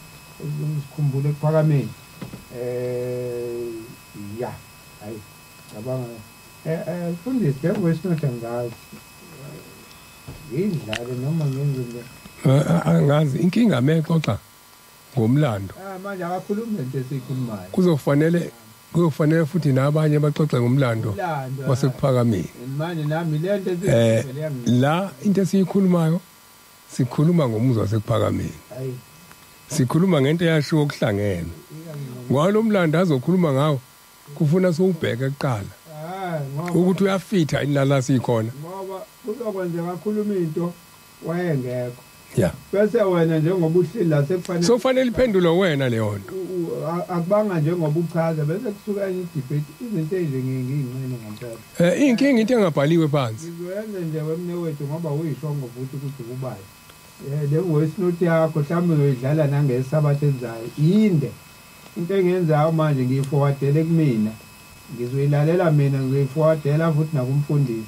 Speaker 1: sikhumbule ekuphakameni. Ya hayi cabanga mfundisi le voice note angazi ngidlale noma ngenze
Speaker 2: angazi inkinga mexoxa ngomlando.
Speaker 1: Manje akakhulumi lento esikhulumayo.
Speaker 2: Kuzofanele futhi nabanye baxoxe ngomlando wasekuphakameni.
Speaker 1: Manje nami lento
Speaker 2: la into esiyikhulumayo sikhuluma ngomuzi wasekuphakameni. Sikhuluma ngento eyashiwo kuhlangene. Ngalo mlando azokhuluma ngawo kufuna sowubheke kuqala. Ukuthi uyafitha inala sikhona.
Speaker 1: Ngoba kuzokwenzeka kakhuluma into wayengekho.
Speaker 2: Yeah.
Speaker 1: Bese wena njengoba uhleli la sekufanele
Speaker 2: sofanele iphendule wena leyo nto.
Speaker 1: Akubanga njengoba uchaza bese kusuka enye debate izinto ezingiyincane ngempela.
Speaker 2: Inkinga into engabhaliwe phansi.
Speaker 1: Ngizoyenza nje wemne wethu ngoba uyishongo futhi ukuthi ubani. Le voice note yakho mhlawumbe uzoyidlala nangesabatha ezayo. Yinde. Into engiyenzayo manje ngiyiforwardele kumina. Ngizoyilalela mina ngizoyiforwardela futhi nakumfundisi.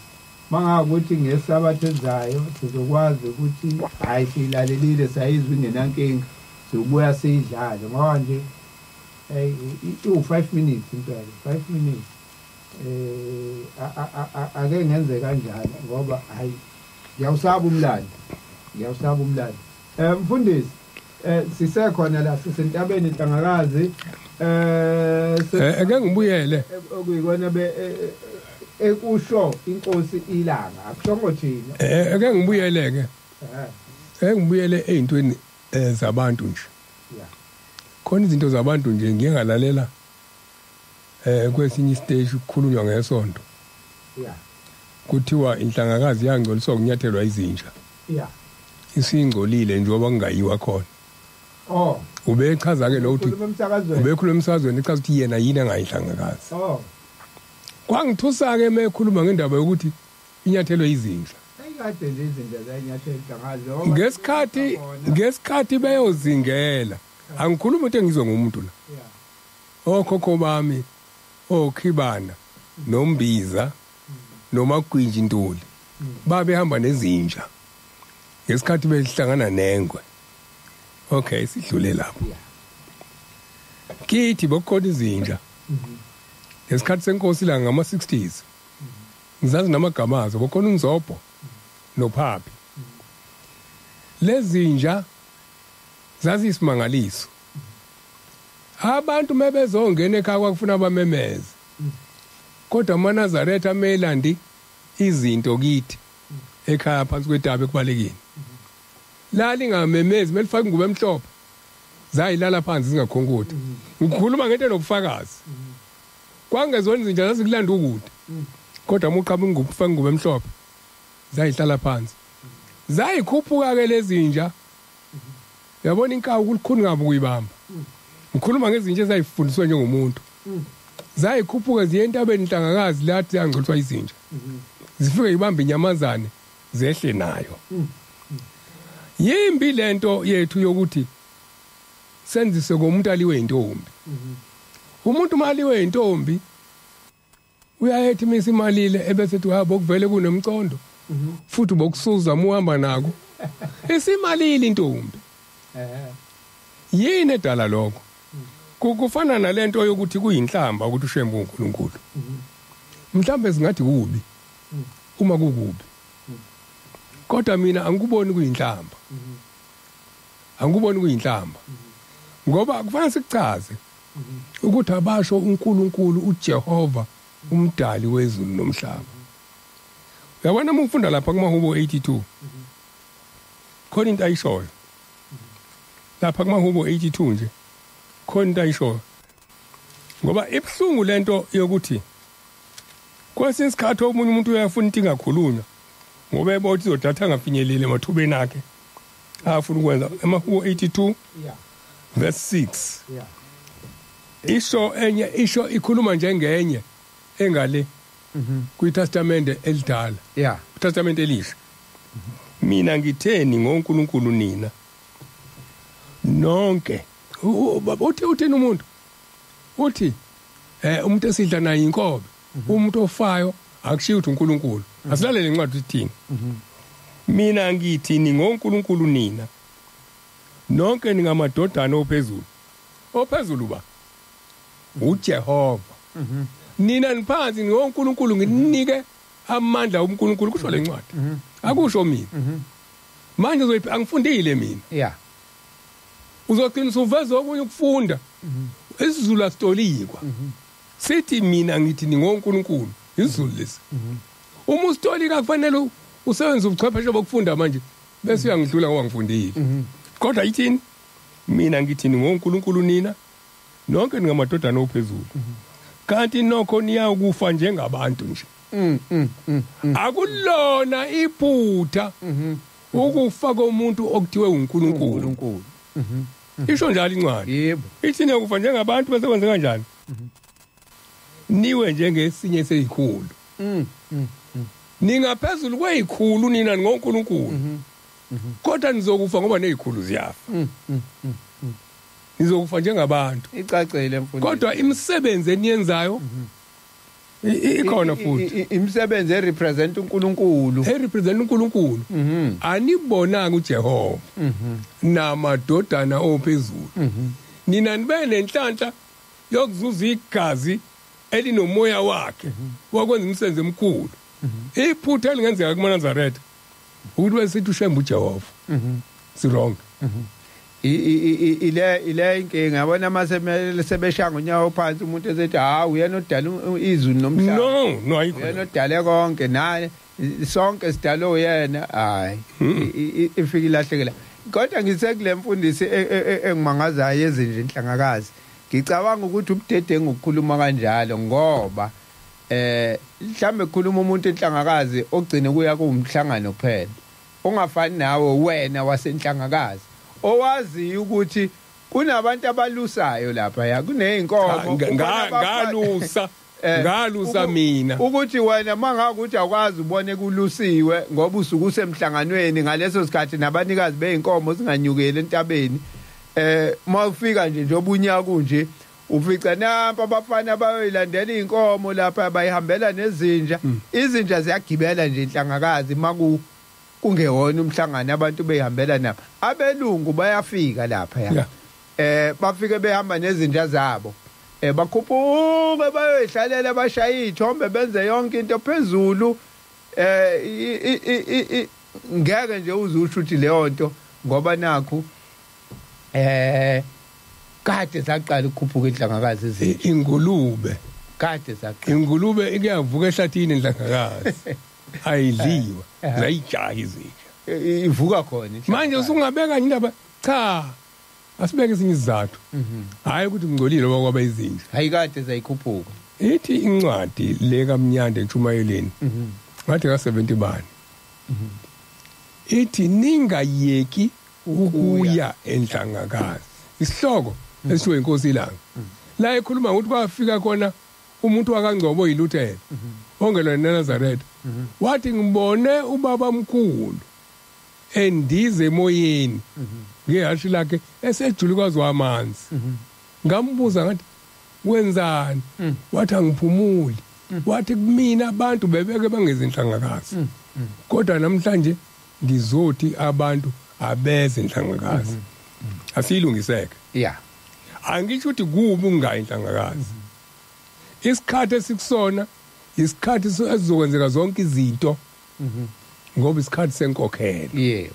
Speaker 1: Mangakuthi ngesabatha ezayo sizokwazi ukuthi hayi siyilalelile sayizwa ingenankinga sizobuya siyidlale ngoba nje iwu 5 minutes impela 5 minutes ake ngenze kanjani ngoba hayi ngiyawusaba umlando mfundisi sisekhona la sisentabeni Nhlangakazi
Speaker 2: ake ngibuyele
Speaker 1: okuyikona be ekusho inkosi ilanga akushongo thina
Speaker 2: ake ngibuyele ke ake ngibuyele ezintweni zabantu nje khona izinto zabantu nje ngiye ngalalela kwesinye stage ukukhulunywa ngesonto kuthiwa inhlangakazi yangcoliswa ukunyathelwa izinja isingcolile njengoba kungayiwa khona ubechaza ke lo uthi ubekhuluma emsakazweni echaza ukuthi yena yini angayihlangakazi kwangithusa ke mekhuluma ngendaba yokuthi inyathelwe izinja
Speaker 1: ayikade nje izinja zayinyathela ngazo
Speaker 2: ngesikhathi beyozingela angikhuluma into engizwe ngumuntu la okhokho bami okhibana nombiza nomagwinji Ntuli babehamba nezinja ngesikhathi behlangana nengwe. Okay, sidlule lapho kithi bokukhona izinja ngesikhathi senkosi la ngama 60s ngizazi namagama azo bokhona uNzobho noPhapi. Lezinja zazisimangaliso. Abantu mebezongena ekhaya kwakufuna abamemeze. Kodwa amaNazaretha amelandi izinto kithi ekhaya phansi kwetaba ekubalekeni. La lingamemezi melifaka ingubo emhlophe zayilala phansi zingakhonkoti. Ngikhuluma ngento enobufakazi. Kwangezona izinja zazikulanda ukude. Kodwa uma uqhamuka ingubo ufaka ingubo emhlophe zayihlala phansi. Zayikhuphuka ke lezinja. Uyabona inkawu kulikhuni ngabe kuyibamba. Ngikhuluma ngezinja ezayifundiswa njengomuntu. Zayikhuphuka ziye entabeni Nhlangakazi lathi yangcoliswa izinja. Zifike ibamba inyamazane zehle nayo. Yimbi lento yethu yokuthi senzise komuntu aliwe intombi. Umuntu maliwe intombi uyayethi misimalile ebese ethi habo kuvele kunomcondo futhi bokusuza muhamba nako isimalile intombi. Yini edala lokho? Kufana nalento yokuthi kuyinhlamba ukuthi uShembe uNkulunkulu. Mhlambe singathi kubi uma kukubi, kodwa mina angikuboni kuyinhlamba. Angikuboni kuyinhlamba ngoba kufanele sikuchaze ukuthi abasho uNkulunkulu uJehova umdali wezulu nomhlaba. Uyabona uma ufunda lapha kumahubo 82 khona into ayishoyo lapha kumahubo 82 nje, khona into ayishoyo, ngoba ibuhlungu lento yokuthi kwesinye isikhathi omunye umuntu uyafuna into ingakhulunywa ngoba ebona ukuthi izodatha angafinyeleli emathubeni akhe afuna ukwenza. Emahubo 82 verse 6 isho enye, isho ikhuluma njengenye engale kwiTestamente elidala, iTestamente elisha. Mina ngitheni ngoNkulunkulu nina nonke. Uthi uthini umuntu? Uthi umuntu esidla naye inkobe, umuntu ofayo akushiyo ukuthi uNkulunkulu. Asilalele incwadi ithini. Mina ngithi ningoNkulunkulu nina nonke ningamadodana ophezulu. Ophezulu ba uJehova. Nina niphansi ngoNkulunkulu, nginike amandla uNkulunkulu, kusho lencwadi. Akusho mina. Manje uzoyiphi? Angifundile mina. Uzogcina uveza okunye ukufunda. isiZulu asitolikwa. Sithi mina ngithi ningoNkulunkulu, isiZulu lesi. Uma usitolika kufanele usebenze ubuchwepheshe bokufunda manje bese uyangidlula ngoba ngifundile. Kodwa ithini? Mina ngithi ningoNkulunkulu nina nonke ningamadodana ophezulu. Kanti nokho niyakufa njengabantu nje. Akulona iphutha ukufa komuntu okuthiwe uNkulunkulu. Isho njalo incwadi.
Speaker 1: Yebo.
Speaker 2: Ithi niyakufa njengabantu bese kwenze kanjani? Niwe njengesinye seyikhulu. Ningaphezulu kweyikhulu nina ngoNkulunkulu. Kodwa nizokufa ngoba nezikhulu ziyafa. Nizokufa njengabantu.
Speaker 1: Icacile mfundisi.
Speaker 2: Kodwa imisebenzi eniyenzayo ikhona futhi.
Speaker 1: Imisebenzi erepresent uNkulunkulu.
Speaker 2: Erepresent uNkulunkulu. Anibonanga uJehova namadodana ophezulu. Nina nibe nenhlanhla yokuzuza igazi elinomoya wakhe wakwenza imisebenzi emikhulu. Iphutha elingenzeka kumaNazaretha ukuthi besithi uShembe uJehova. Si wrong.
Speaker 1: Ile inkinga yabona mase sebeshanga unyawo phansi umuntu esethi ha uyena odala izulu nomhlaba.
Speaker 2: No ayikho.
Speaker 1: Uyena odale konke naye sonke sidalo uyena. Hayi ifika ilahlekela. Kodwa ngisekule mfundisi engimangazayo ezinje inhlangakazi. Ngicabanga ukuthi ubudedengu ukukhuluma kanjalo ngoba mhlambe kukhuluma umuntu enhlangakazi ogcine kuya kuwumhlangano kuphela. Ungafani nawe wena wasenhlangakazi owazi ukuthi kunabantu abalusayo lapha ya kuneyinkomo
Speaker 2: ngalusa ngalusa mina
Speaker 1: ukuthi wena mangakuthi awukwazi ubone kulusiwe ngoba usuku usemhlanganweni ngaleso sikhathi nabanikazi beinkomo singanyukeli entabeni. Mawufika nje njengoba kunje ufica nampa abafana bayoyilandela inkomo lapha bayihambela nezinja. Izinja ziyagibela nje inhlangakazi maku kungewona umhlangano abantu behambela nabo. Abelungu bayafika lapha ya. Bafike behamba nezinja zabo. Bakhuphuke bayoyihlalela bashaya ithombe benze yonke into phezulu. Ngeke nje uzusho ukuthi leyo nto ngoba nakho kade saqala ukukhuphuka inhlangakazi ezinje.
Speaker 2: Ingulube
Speaker 1: kade saqala.
Speaker 2: Ingulube iyavuka ehlathini inhlangakazi. Ayidliwa zayijaka izinja
Speaker 1: ivuka khona
Speaker 2: manje usungabeka indaba cha asibeke esinye isizathu. Hayi ukuthi ngcolile ngoba izinja
Speaker 1: hayi kade zayikhuphuka.
Speaker 2: Ithi incwadi le kaMnyande entshumayeleni ngathi ka 70 bani ithi ningayeki ukuya enhlangakazi. Isihloko esishiwo inkosi ilanga la ekhuluma ukuthi kwafika khona umuntu wakangcobo oyiluthela ongelwa neNazaretha wathi ngibone ubaba mkhulu endize emoyeni ngehashi lakhe esejulukazi wamanzi. Ngambuza ngathi Wenzani? Wathi angiphumuli. Wathi kumina abantu bebeke bangezinhlangakazi, kodwa namhlanje ngizothi abantu abeze inhlangakazi. Asiyilungiseke. Angisho ukuthi kubi ungayi inhlangakazi. Isikhathi esikusona isikhathi esizokwenzeka zonke izinto, ngoba isikhathi senkokhelo.
Speaker 1: Yebo.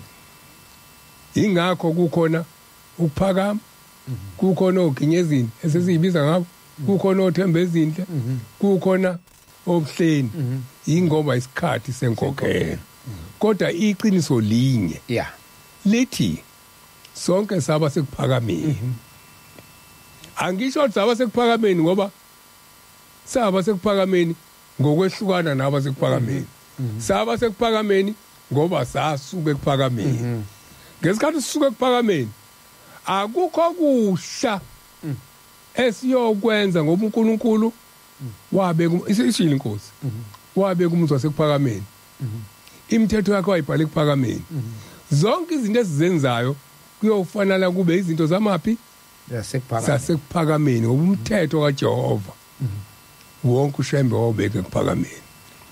Speaker 2: Ingakho kukhona ukuphakama, kukhona oginyezini esesiyibiza ngabo, kukhona othemba ezinhle, kukhona obuhleni. Ingoba isikhathi senkokhelo. Kodwa iqiniso linye. Lithi sonke saba sekuphakameni. Angisho ukuthi saba sekuphakameni ngoba saba sekuphakameni ngokwehlukana naba sekuphakameni. Saba sekuphakameni ngoba sasuke ekuphakameni. Ngesikhathi sisuke ekuphakameni akukho kusha esiyokwenza ngoba uNkulunkulu wabeka isishilo inkosi. Wabeka umuzi wasekuphakameni. Imithetho yakhe wayibhala ekuphakameni. Zonke izinto esizenzayo kuyofanele kube izinto zamaphi? Zasekuphakameni, ngoba umthetho kaJehova wonke uShembe wawubeka ekuphakameni.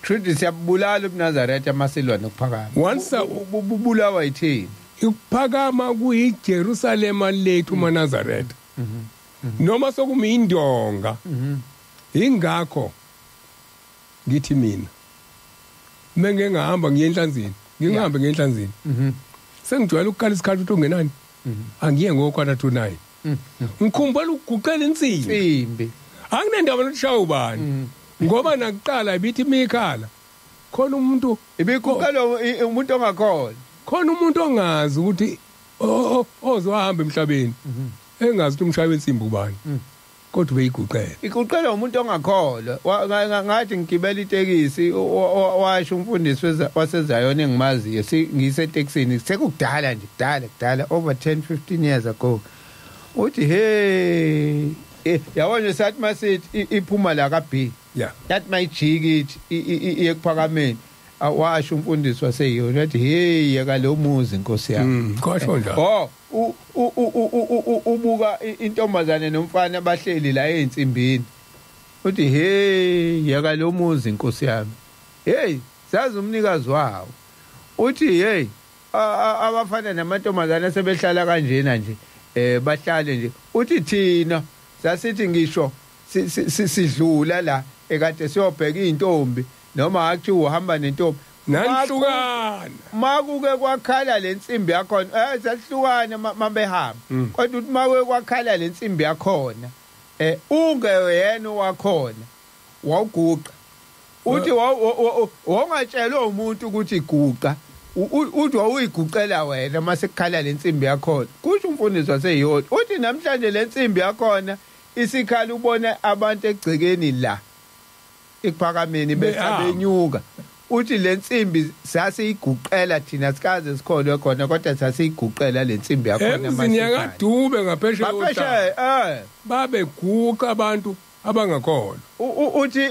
Speaker 1: Truth, siyabulala ubuNazaretha amasilwa nokuphakama.
Speaker 2: Once
Speaker 1: bubulawa yithini?
Speaker 2: Ukuphakama kuyiJerusalema lethu maNazaretha. Noma sokumi indonga. Ingakho ngithi mina menge ngahamba ngiye enhlanzini, ngingahambe ngiye enhlanzini. Sengijwayele ukukhala isikhathi ukuthi ungenani. Angiye ngo 8:45. Ngikhumbula ukuguqela insimbi. Anginendaba nokushaya ubani. Ngoba nakuqala ibithi imikhala. Khona umuntu
Speaker 1: ibiguqela umuntu ongakhona.
Speaker 2: Khona umuntu ongazi ukuthi ozohamba emhlabeni. Engazi ukuthi umshayi wensimbi ubani. Kodwa beyiguqela.
Speaker 1: Iguqela umuntu ongakholwa. Ngathi ngigibela itekisi washo umfundisi waseZayoni engimaziyo, ngisetekisini sekudala nje, kudala over 10 15 years ago. Uthi hey, yabona sathi masithi iphuma la ka B. Yathi mayijiki ithi iyekuphakameni. Washo umfundisi waseyona wathi hey, yeka lo muzi inkosi yami.
Speaker 2: Kwasho njalo.
Speaker 1: Oh, ubuka intombazane nomfana bahleli la einsimbini. Uthi hey, yeka lo muzi inkosi yami. Hey, sazi umnikazi wawo. Uthi hey, abafana namantombazane sebehlala kanjena nje. Bahlale nje. Uthi thina sasithi ngisho sidlula la ekade siyobheka intombi noma athi uhamba nentombi
Speaker 2: nanhlukana.
Speaker 1: Makuke kwakhala lensimbi yakhona, sahlukana mabehamba. Kodwa uthi makuke kwakhala lensimbi yakhona, ungeyena wakhona wawuguqa. Uthi wawungatshelwa umuntu ukuthi guqa, uthi wawuyiguqela wena mase kukhala lensimbi yakhona. Kusho umfundisi waseyodwa. Uthi namhlanje lensimbi yakhona isikhala ubona abantu egcekeni la ekuphakameni besabenyuka. Uthi lensimbi sasiyiguqela thina, sikaze sikholwe khona, kodwa sasiyiguqela lensimbi yakhona
Speaker 2: mase. Emzini ngaphesheya
Speaker 1: ngaphesheya
Speaker 2: babeguqa abantu abangakholwa.
Speaker 1: Uthi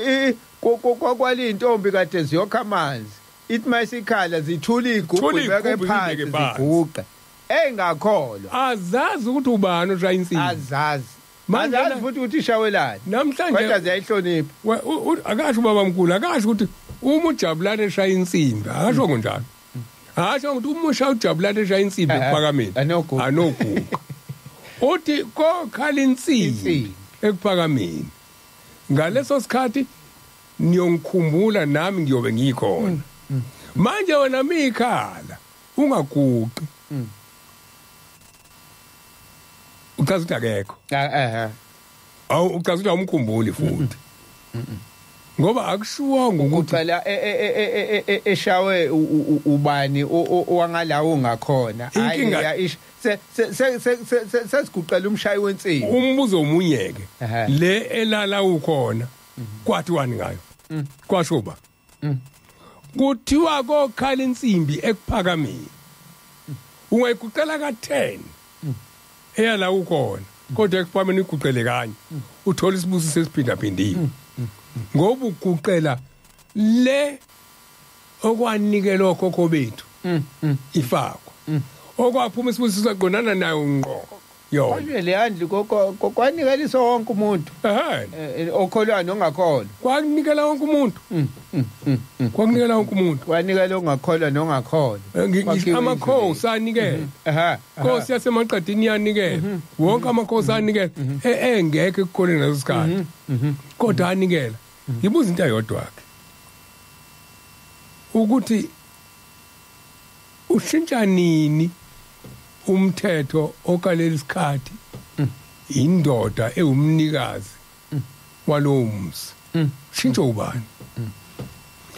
Speaker 1: kwakwali intombi kade ziyokha amanzi, ithi mayisikhala zithula igubhu ibeke phansi ziguqa. Engakholwa
Speaker 2: azazi ukuthi ubani oshaya insimbi.
Speaker 1: Azazi. Manje futhi ukuthi ishawelani
Speaker 2: namhlanje,
Speaker 1: kodwa ziyayihlonipha.
Speaker 2: Akasho baba mkhulu, akasho ukuthi uma ujabulane eshaya insimbi, akasho kanjalo. Akasho ukuthi uma ushaya ujabulane eshaya insimbi ekuphakameni anoguqa. Uthi kokhala insimbi ekuphakameni. Ngaleso sikhathi niyongikhumbula nami ngiyobe ngikhona. Manje wena mikhala ungaguqi. Uchaza ukuthi akekho. Awu uchaza ukuthi awumkhumbuli futhi. Ngoba akushiwanga ukuthi
Speaker 1: ucela eshawe ubani owangalawo ungakhona. Hayi sesiguqela umshayi wensimbi.
Speaker 2: Umbuzo omunyeke le elala ukhona kwathiwani ngayo? Kwasho ba? Kuthiwa kokhala insimbi ekuphakameni. Ungayiguqela ka10 eyala ukhona, kodwa ekuphakameni iguqele kanye. Uthola isibusiso esiphindaphindiwe. Ngoba uguqela le okwanikelwa okhokho bethu ifakwa. Okwaphuma isibusiso saqondana nayo ngqo Yona
Speaker 1: Manje le ndlu kwanikela wonke umuntu. Okholwa nongakholwa.
Speaker 2: Kwakunikela wonke umuntu. Kwakunikela wonke umuntu.
Speaker 1: Kwanikela ongakholwa nongakholwa.
Speaker 2: Amakhosi anikela. Nkosi yasemaqadini yanikela. Wonke amakhosi anikela. Engekho ekukholeni leso sikhathi. Kodwa anikela. Ngibuza into eyodwa ke. Ukuthi ushintsha nini umthetho okaleli isikhathi indoda ewumnikazi walowo muzi? Shintsho ubani?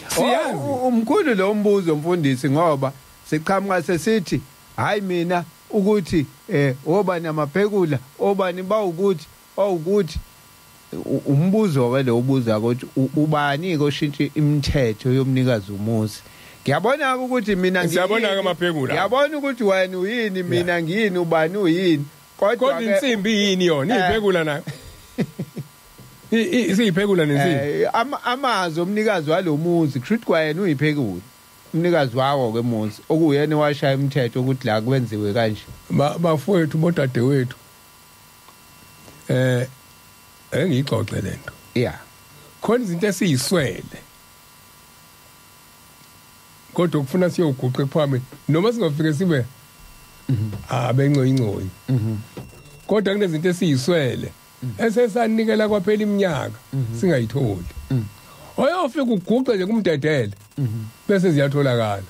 Speaker 1: Siyazi umkhulu lo mbuzo mfundisi, ngoba siqhamuka sesithi hayi mina ukuthi obani amaphekula obani bawukuthi awukuthi. Umbuzo ke lo ubuza ukuthi ubani ke oshintsha imithetho yomnikazi umuzi? Ngiyabona ukuthi mina
Speaker 2: ngiyabona amaphekula,
Speaker 1: ngiyabona ukuthi wena uyini, mina ngiyini, ubani uyini,
Speaker 2: kodwa insimbi yini yona iphekula nayo? Isiyiphekula nensimbi.
Speaker 1: Amazwi omnikazi walomuzi kusho ukuthi kwayena uyiphekula, umnikazi wawo ke muzi okuyena washaya umthetho ukuthi la kwenziwe kanje.
Speaker 2: Bafowethu bodadewethu, engiyixoxe lento.
Speaker 1: Yeah.
Speaker 2: Khona izinto esiyiswele kodwa kufuna siyoguqa ekuphakame noma singafike sibe abencoyincoyi. Kodwa kunezinto esiyiswele esesanikela kwaphela iminyaka singayitholi. Oyofika uguqe nje kumdedele bese ziyatholakala.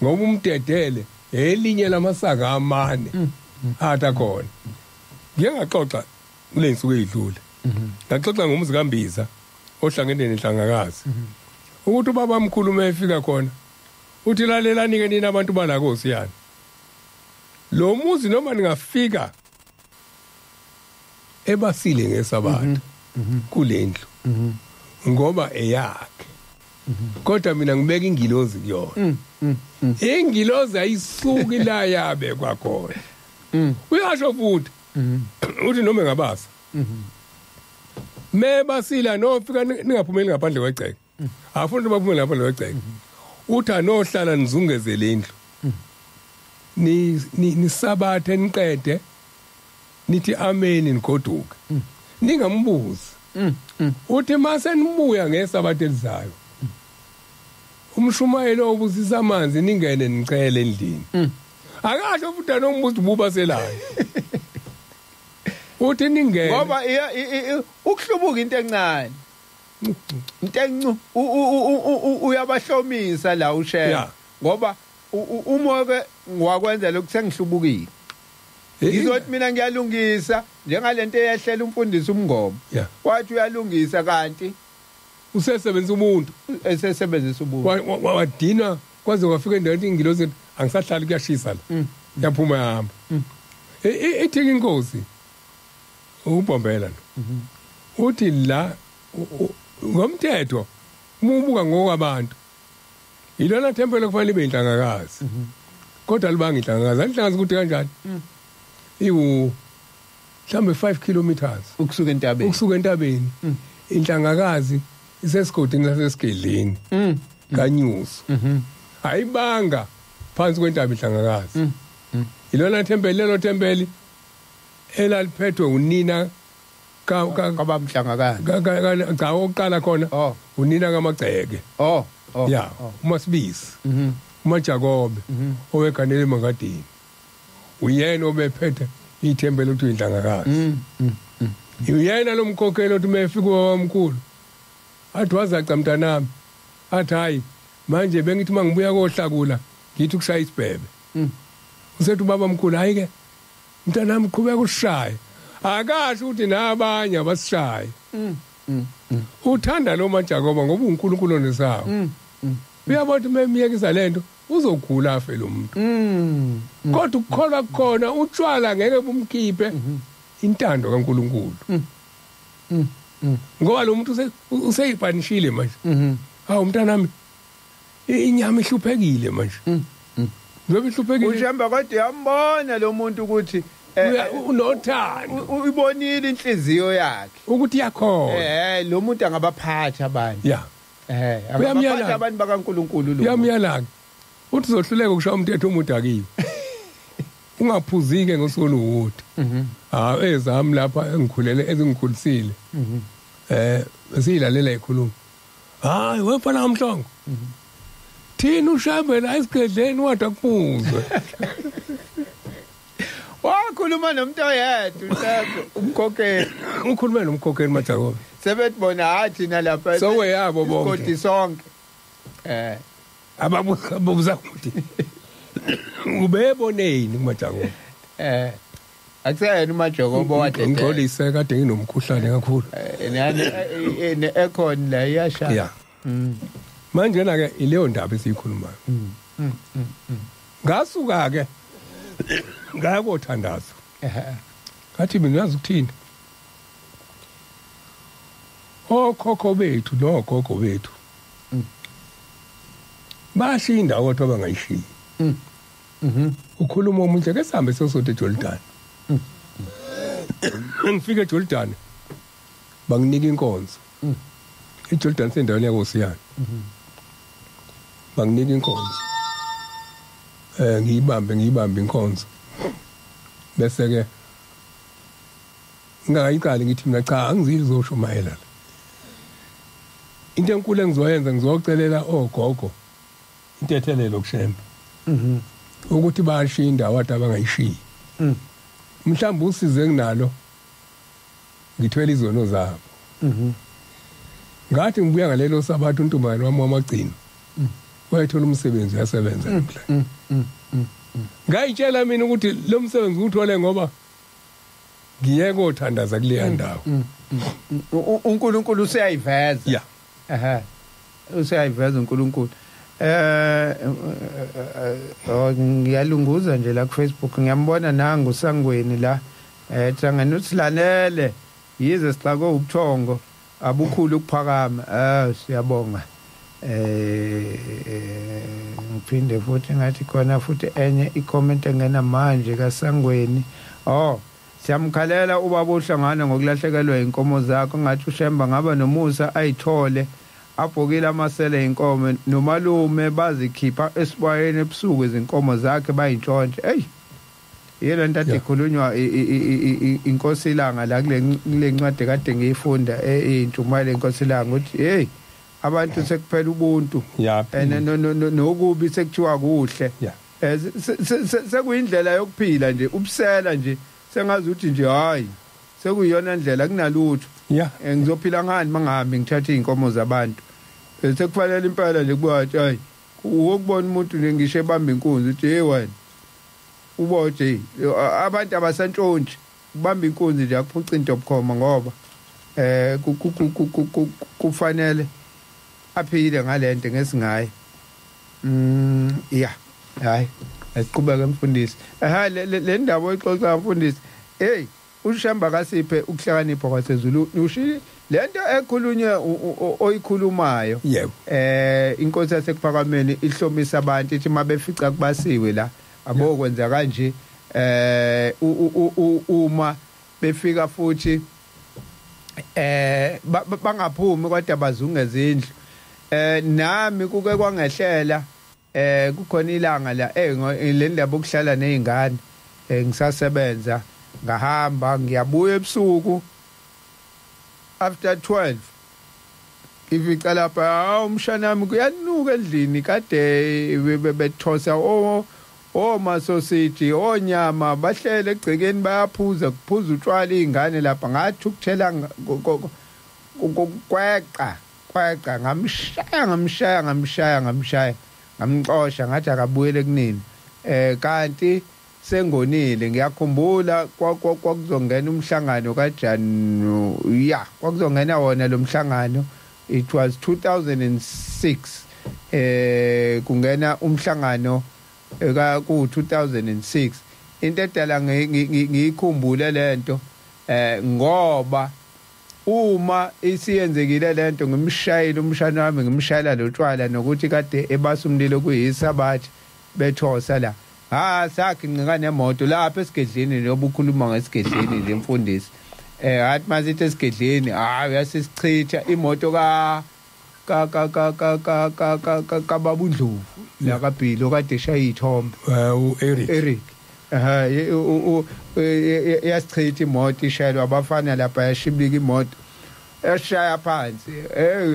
Speaker 2: Ngoba umdedele elinye lamasaka amane atha khona. Ngike ngaxoxa kule nsuku ezidlule. Ngaxoxa ngomuzi kaMbiza ohlangene nenhlangakazi. Ukuthi ubaba omkhulu efika khona uthi lalelani ke nina abantu bala koSiyana. Lo muzi noma ningafika ebasile ngesabatha kulendlu ngoba eyakhe. Kodwa mina ngibeka ingilozi kuyona. Ingilozi ayisuki la yabekwa khona. Uyasho futhi uthi noma engabasa mebasila nofika ningaphumeli ngaphandle kwegceke. Afuna baphumele ngaphandle kwegceke. Uthi anohlala nizungezele indlu. Ni nisabathe niqede nithi amen nigoduke. Ningambuzi. Uthi mase nibuya ngesabathe elizayo. Umshumayelo obusisa amanzi ningene nicele endlini. Akasho futhi nombuzo ububaselayo. Uthi ningene
Speaker 1: ngoba ukuhlubuka into encane. Into encu uyabahlomisa la ushela ngoba uma ke ngwakwenza lokhu sengihlubukile. Ngizothi mina ngiyalungisa njengalento eyehlela umfundisi umngoma. Wathi uyalungisa kanti
Speaker 2: usesebenzisa umuntu,
Speaker 1: esesebenzisa umuntu.
Speaker 2: Wadinwa kwaze kwafika endaweni ingilozi angisahlali kuyashisa la. Yaphuma yahamba. Ithi inkosi uBombela lo. Uthi la ngomthetho umubuka ngokwabantu ilona thempelo kufanele ibe inhlangakazi. Kodwa libanga inhlangakazi, inhlangakazi ukuthi kanjani? Iwu mhlambe 5 kilometers
Speaker 1: ukusuka entabeni.
Speaker 2: Ukusuka entabeni. Inhlangakazi isesigodini lasesigedleni kaNyuso. Ayibanga phansi kwentaba inhlangakazi. Ilona thempeli, lelo thempeli elaliphethwe unina
Speaker 1: kabamhlangakazi.
Speaker 2: Cha oqala khona unina kaMagceke. Ya, uMasibisi. uMajakobe oweganele eMangadini. Uyena obephethe ithempeli ukuthi inhlangakazi. Uyena lo mkhokhelo othi mefika ubaba omkhulu athi wazaca mntanami, athi hayi manje bengithi mangibuya kohlakula ngithi ukushaya isibhebe. Usethi ubaba omkhulu hayi ke mntanami qhubeka ushaye. Akasho ukuthi nabanye abasishaye. Uthanda lo maJakoba ngoba uNkulunkulu onesawo. Uyabona ukuthi memiyekisa lento uzogula afe lo muntu. Kodwa ukukholwa kukhona utshwala ngeke bumkhiphe intando kaNkulunkulu. Ngoba lo muntu useyipanishile manje. Hawu mntanami inyama ihluphekile manje. Njengoba ihluphekile
Speaker 1: uJemba kodwa uyambona lo muntu ukuthi
Speaker 2: unothando,
Speaker 1: uyibonile inhliziyo yakhe
Speaker 2: ukuthi yakhona.
Speaker 1: Lo muntu angabaphatha abantu.
Speaker 2: Yeah.
Speaker 1: Angabaphatha abantu bakaNkulunkulu lo.
Speaker 2: Uyamyala. Uthi uzohluleka ukushaya umthetho umudakiwe. Ungaphuzike ngosuku oluwukuthi. Ah, ezami lapha engikhulele ezingikhulisile. Siyilalela ikhuluma. Hayi wemfana kaMhlongo. Thina uShembe la esigedleni wada kuphuzwe.
Speaker 1: Wakhuluma nomuntu oyedwa uShembe umkhokheli.
Speaker 2: Ukhuluma nomkhokheli maJakobe.
Speaker 1: Sebethi bona hayi thina lapha
Speaker 2: soweyabo bonke.
Speaker 1: Isigodi sonke.
Speaker 2: Ababuza ukuthi ubeboneni kumaJakobe.
Speaker 1: Akuseyena uMajakobe wadedela.
Speaker 2: Ngixolise kade nginomkhuhlane kakhulu.
Speaker 1: Nani ne aircon la iyasha.
Speaker 2: Yeah. Manje na ke ileyo ndaba esiyikhulumayo. Ngasuka ke ngaya kothandaza. Ngathi mina uyazi ukuthini? Okhokho bethu nogogo bethu. Bashiya indawo kodwa bangayishiyi. Ukhuluma omunye ke sihambe sosonto eJordan. Ngifike eJordan banginika inkonzo. iJordan sendaweni yakoSiyana. Banginika inkonzo. Ngiyibambe inkonzo. Bese ke ngayiqali ngithi mina cha angizizoshumayela la. Into enkulu engizoyenza ngizocelela ogogo intethelelo kuShembe. Ukuthi bashiya indawo ade abangayishiyi. Mhlawumbe usize nginalo ngithwele izono zabo. Ngathi ngibuya ngalelo sabatha untombazane wami wamagcino. Wayethola umsebenzi uyasebenza namhlanje. Ngayitshela mina ukuthi lo msebenzi uthole ngoba ngiye kothandaza kuleya ndawo.
Speaker 1: uNkulunkulu useyayiveza.
Speaker 2: Yeah.
Speaker 1: Useyayiveza uNkulunkulu. Ngiyalunguza nje la ku Facebook ngiyambona nangu Sangweni la thangani usilalele yize sixake ubuthongo abukhulu ukuphakama. Siyabonga. Ngiphinde futhi ngathi khona futhi enye i-comment engena manje kaSangweni. Siyamkhalela ubaba uhlangana ngokulahlekelwa inkomo zakho, ngathi uShemba ngaba nomusa ayithole abhokile amasele inkomo nomalume bazikhipha esibayeni ebusuku izinkomo zakhe bayintshontshe. Hey, yile nto ikhulunywa inkosi ilanga la kule ncwadi kade ngiyifunda intshumayelo inkosi ilanga ukuthi hey abantu sekuphela ubuntu nokubi sekuthiwa kuhle. Sekuyindlela yokuphila nje ubusela nje sengazi ukuthi nje hayi sekuyiyona ndlela kunalutho. Ngizophila ngani mangahambi ngithathe izinkomo zabantu. Sekufanele impela nje kuba hayi ukubona umuntu nje ngisho ebamba inkunzi uthi hey wena uboje abantu abasantshontshi kubamba inkunzi nje akuphuca into obukhoma ngoba kufanele aphile ngalento ngesingayi. Yeah hayi asiqhubeke mfundisi. Le ndaba oyixoxa mfundisi, hey uShemba kasiphe ukuhlakanipha kwasezulu. Ushi lento ekhulunywe oyikhulumayo inkosi yasekuphakameni ihlomisa abantu ithi mabefica kubasiwe la abokwenza kanje uma befika futhi bangaphumi kodwa bazungeza indlu. Nami kuke kwangehlela kukhona ilanga la le ndaba okuhlala nezingane ngisasebenza ngahamba ngiyabuya ebusuku after 12 ifica lapha umshana wami kuyanuka endlini kade bethosa omasosiji onyama bahlele egcekeni bayaphuza kuphuza utshwala izingane lapha. Ngathi ukuthela kweqa ngamshaya ngamxosha ngathi akabuyele kunini. Kanti sengonile. Ngiyakhumbula kwakuzongena umhlangano kaJanu, kwakuzongena wona lo mhlangano, it was 2006 kungena umhlangano ku 2006. Into edala ngiyikhumbule lento ngoba uma isiyenzekile lento ngimshayile umshana wami ngimshayela lotshwala nokuthi kade ebasa umlilo kuyisabathi bethosa la. Sakhe ngincika nemoto lapha esigedleni njengoba ukhuluma ngesigedleni nje mfundisi. Hathi masithi esigedleni uyasisichitha imoto ka ka ka ka ka ka ka ka ka kababundlovu la kaBhilo kade eshaya ithombe
Speaker 2: uEric.
Speaker 1: Eric Yasichitha imoto ishayelwa abafana lapha, yashiblika imoto eshaya phansi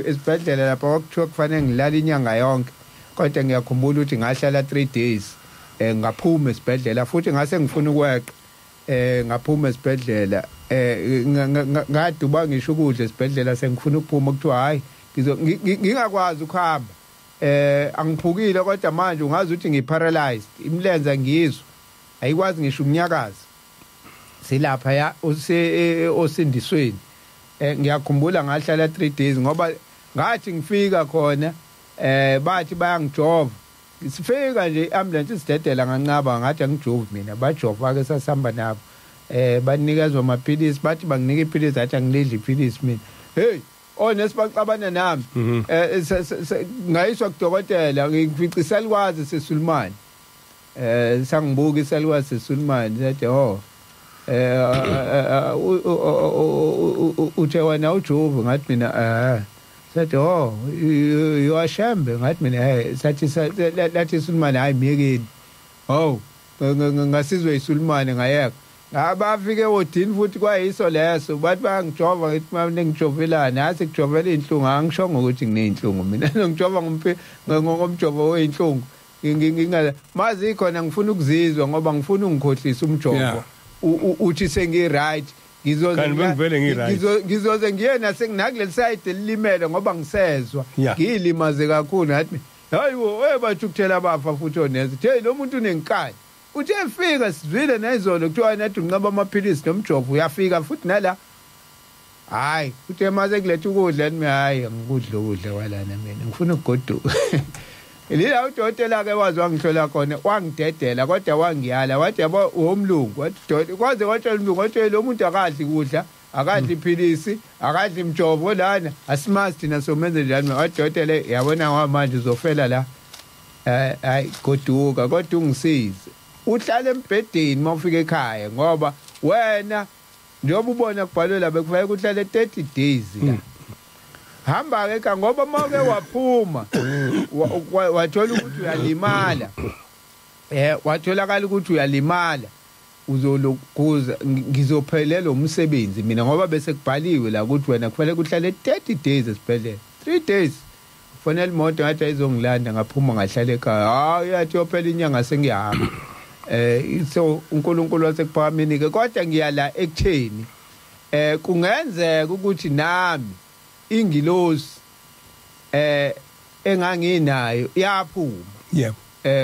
Speaker 1: esibhedlela lapha. Kwakuthiwa kufanele ngilale inyanga yonke, kodwa ngiyakhumbula ukuthi ngahlala 3 days, ngaphuma esibhedlela futhi ngase ngifuna ukweqa. Ngaphuma esibhedlela, ngaduba ngisho ukudla esibhedlela, sengifuna ukuphuma kuthiwa hayi ngingakwazi ukuhamba. Angiphukile kodwa manje ungazi ukuthi ngiparalyzed, imilenze ngizwa ayikwazi ngisho ukunyakaza. Silapha ya osindisweni. Ngiyakhumbula ngahlala 3 days ngoba ngathi ngifika khona bathi bayangijova. Sifika nje iambulance isidedela nganqaba, ngathi angijovi mina, bajova ke sasihamba nabo. Banikezwa amaphilisi, bathi banginika iphilisi, athi angilidli iphilisi mina. Hey, onesi baxabana nami. Ngayiswa kudokotela, ngifica isalukwazi seSulumane. Sangibuka isalukwazi seSulumane, sathi oh uthe wena ujovi, ngathi mina sathi oh you are Shembe, ngathi mina sathi lathi iSulumane hayi miyekeni. Oh ngasizwe iSulumane ngayeka. Abafike ewodini futhi kwayiso leso, bathi bayangijova, ngithi mama ngijovelana, hayi kujovela inhlungu, angishongo ukuthi ngineyinhlungu mina, ngijova ngomjovo weyinhlungu. Nginga mazi khona ngifuna ukuzizwa ngoba ngifuna ungikhohlisa umjovo uthi sengi right, ngizoze ngiye nasekunakule side elimele ngoba ngisezwa ngilimaze kakhulu. Ngathi hayibo bathukuthela bafa futhi onesi, hey lo muntu unenkani. Uthe efika sizwile nezolo kuthiwa nathi unqaba amaphilisi nomjovo, uyafika futhi nala. Hayi uthe mase kuletha ukudla, nimi hayi angikudla ukudla kwalana mina, ngifuna ukugoduka. Lila udokotela ke wazi wangihlola khona, wangidedela kodwa wangiyala, wathi yabo umlungu, wathi kwaze kwatshela umlungu, wathi lo muntu akadli kudla, akadli iphilisi, akadli imjovo lana, asimazi thina somenze njani. Wadokotela yabona manje uzofela la, hayi goduka, kodwa ungisize uhlale embhedeni mawufika ekhaya, ngoba wena njengoba ubona kubhalwe la bekufanele uhlale 30 days la. Hamba ke ngoba mawuke waphuma wathola ukuthi uyalimala, watholakala ukuthi uyalimala, uzolokuza ngizophelela umsebenzi mina, ngoba bese kubhaliwe la ukuthi wena kufanele uhlale 30 days esibhedlela. 3 days kufanele imoto ngathi ayizongilanda, ngaphuma ngahlala ekhaya. Hayi yathi yophela inyanga sengiyahamba. So uNkulunkulu wasekuphakameni ke, kodwa ngiyala ekutheni kungenzeka ukuthi nami ingilosi enganginayo yaphuma.
Speaker 2: Yebo.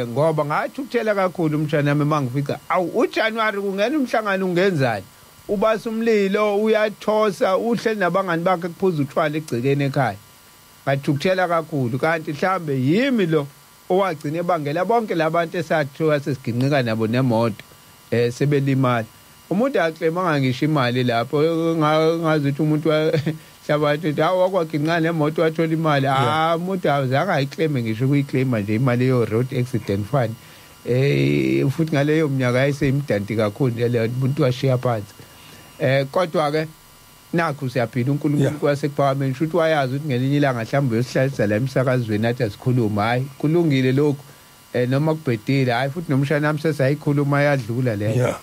Speaker 1: Ngoba ngathukuthela kakhulu umshana wami mangifica awu uJanuary kungena umhlangano ungenzani, ubasa umlilo uyathosa, uhleli nabangani bakhe kuphuza utshwala egcekeni ekhaya. Ngathukuthela kakhulu, kanti mhlambe yimi lo owagcina ebangela bonke labantu esathiwa sesiginqika nabo nemoto sebelimala. Umuntu aklemanga ngisho imali lapho, ngazi ukuthi umuntu hlabathi hawu wakwaginqa nemoto wathola imali. Umuntu azange ayikleme ngisho ukuyiklema nje imali yo road accident fund. Futhi ngaleyo minyaka yayiseyimdanti kakhulu nje leyo, umuntu washiya phansi. Kodwa ke nakho siyaphila, uNkulunkulu kwasekuphakameni shuthi wayazi ukuthi ngelinye ilanga mhlawumbe uyosihlalisa la emsakazweni athi asikhuluma. Hayi kulungile lokho, noma kubhedile, hayi futhi nomshana nami sesayikhuluma yadlula le.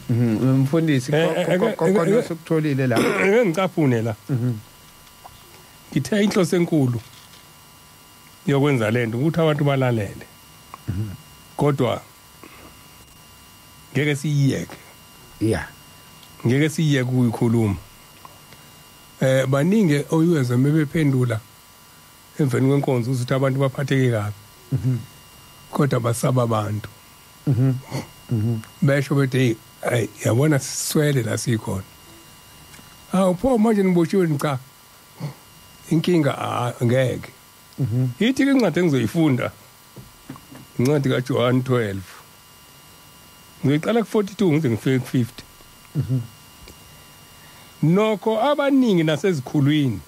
Speaker 1: Mfundisi khona sokutholile la,
Speaker 2: ngicaphune la. Ngithe inhloso enkulu yokwenza lento ukuthi abantu balalele, kodwa ngeke siyiyeke. Ngeke siyiyeke ukuyikhuluma. Baningi oyuweza mebephendula emveni kwenkonzo ukuthi abantu baphatheke kabi, kodwa basaba abantu. Besho bethi hey yabona siswele la sikhona. Awu pho manje niboshiwe, cha inkinga ngeke. Ithi incwadi engizoyifunda incwadi kaJohn 12, ngiqala ku42 ngize ngifike ku50. Nokho abaningi nasezikhulwini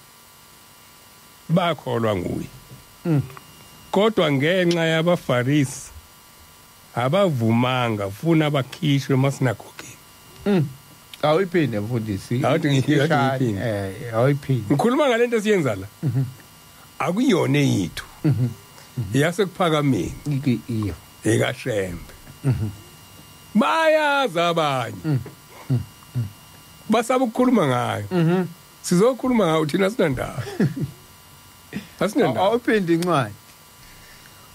Speaker 2: bakholwa nguye, kodwa ngenxa yabaFarisi abavumanga funa bakhishwe emasinagogeni.
Speaker 1: Awuyiphinde mfundisi,
Speaker 2: awuyiphinde.
Speaker 1: Awuyiphinde.
Speaker 2: Ngikhuluma ngalento esiyenza la, akuyona eyethu, yasekuphakameni
Speaker 1: iyo
Speaker 2: ekaShembe. Bayazi abanye. Basaba ukukhuluma ngayo. Sizokhuluma ngayo thina sinandaba. Asinandaba.
Speaker 1: Awuphinde incwadi.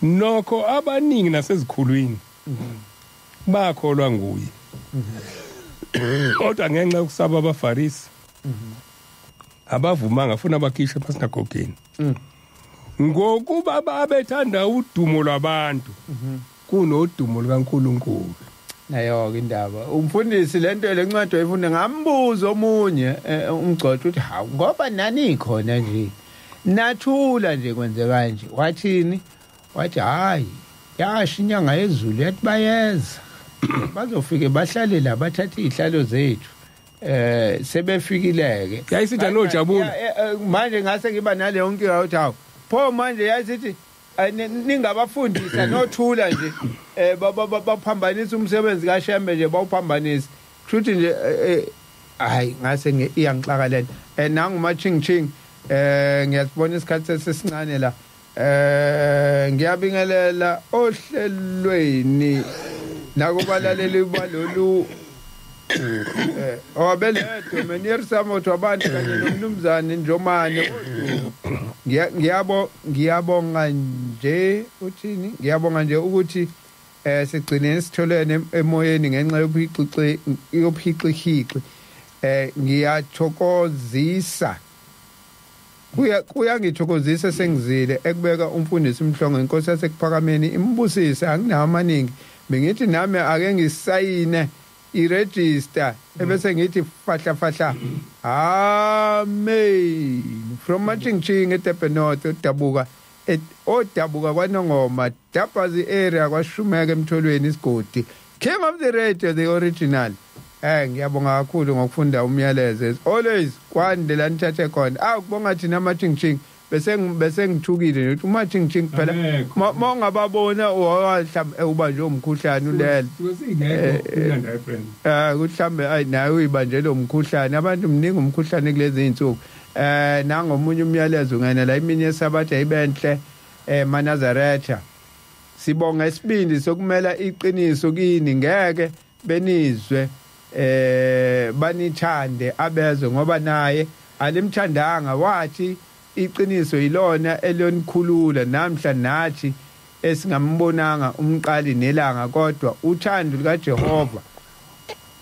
Speaker 2: Nokho abaningi nasezikhulwini bakholwa nguye. Kodwa ngenxa yokusaba abaFarisi abavumanga funa bakhishwe esinagogeni. Ngokuba babethanda udumo lwabantu kunodumo lukaNkulunkulu.
Speaker 1: Nayo ke indaba. Umfundisi lento lencwadi oyifunda ngambuzo omunye umgcotsho uthi hawu ngoba nani khona nje. Nathula nje kwenzeka nje. Wathini? Wathi hayi yasho inyanga yezulu yathi bayeza. Bazofike bahlale la bathathe izihlalo zethu. Sebefikileke.
Speaker 2: Yayisithi anojabula.
Speaker 1: Manje ngase ngiba naleyo nkinga uthi hawu pho manje yayisithi ningabafundisa nothula nje baphambanisa umsebenzi kaShembe nje bawuphambanisa. Kushuthi nje hayi ngase iyangixaka lento. Nangu maching ching ngiyasibona isikhathi sesincane la. Ngiyabingelela ohlelweni nakubalaleli balolu owabeletho Meneer Samotho abantu kanye nomnumzane Njomane. Ngiyabonga nje uthini? Ngiyabonga nje ukuthi sigcine sitholene emoyeni ngenxa yophixixi. Ngiyathokozisa. Kuyangithokozisa sengizile ekubeka umfundisi Mhlongo inkosi yasekuphakameni imbusise anginawo amaningi. Bengithi nami ake ngisayine i-register ebese ngithi fahla fahla. Amen. From Machingching eDurban North odabuka kwaNongoma Dabhazi area kwaShumeka emtholweni isigodi. King of the radio, the original. Ngiyabonga kakhulu ngokufunda umyalezo. As always kwande la nithathe khona. Akubonga thina Machingching bese ngithukile ukuthi uMachingching phela mawungababona mhlawumbe uba nje umkhuhlane ulele. Mhlawumbe ayi nawe uyibanjele umkhuhlane. Abantu mningi umkhuhlane kulezi insuku. Nangomunye umyalezo ngena la imini yesabatha ibenhle eManazaretha. Sibonga isibindi sokumela iqiniso kini ngeke benizwe banithande abezwe ngoba naye alimthandanga wathi iqiniso yilona eliyonikhulula namhla nathi esingambonanga umqali nelanga kodwa uthando likaJehova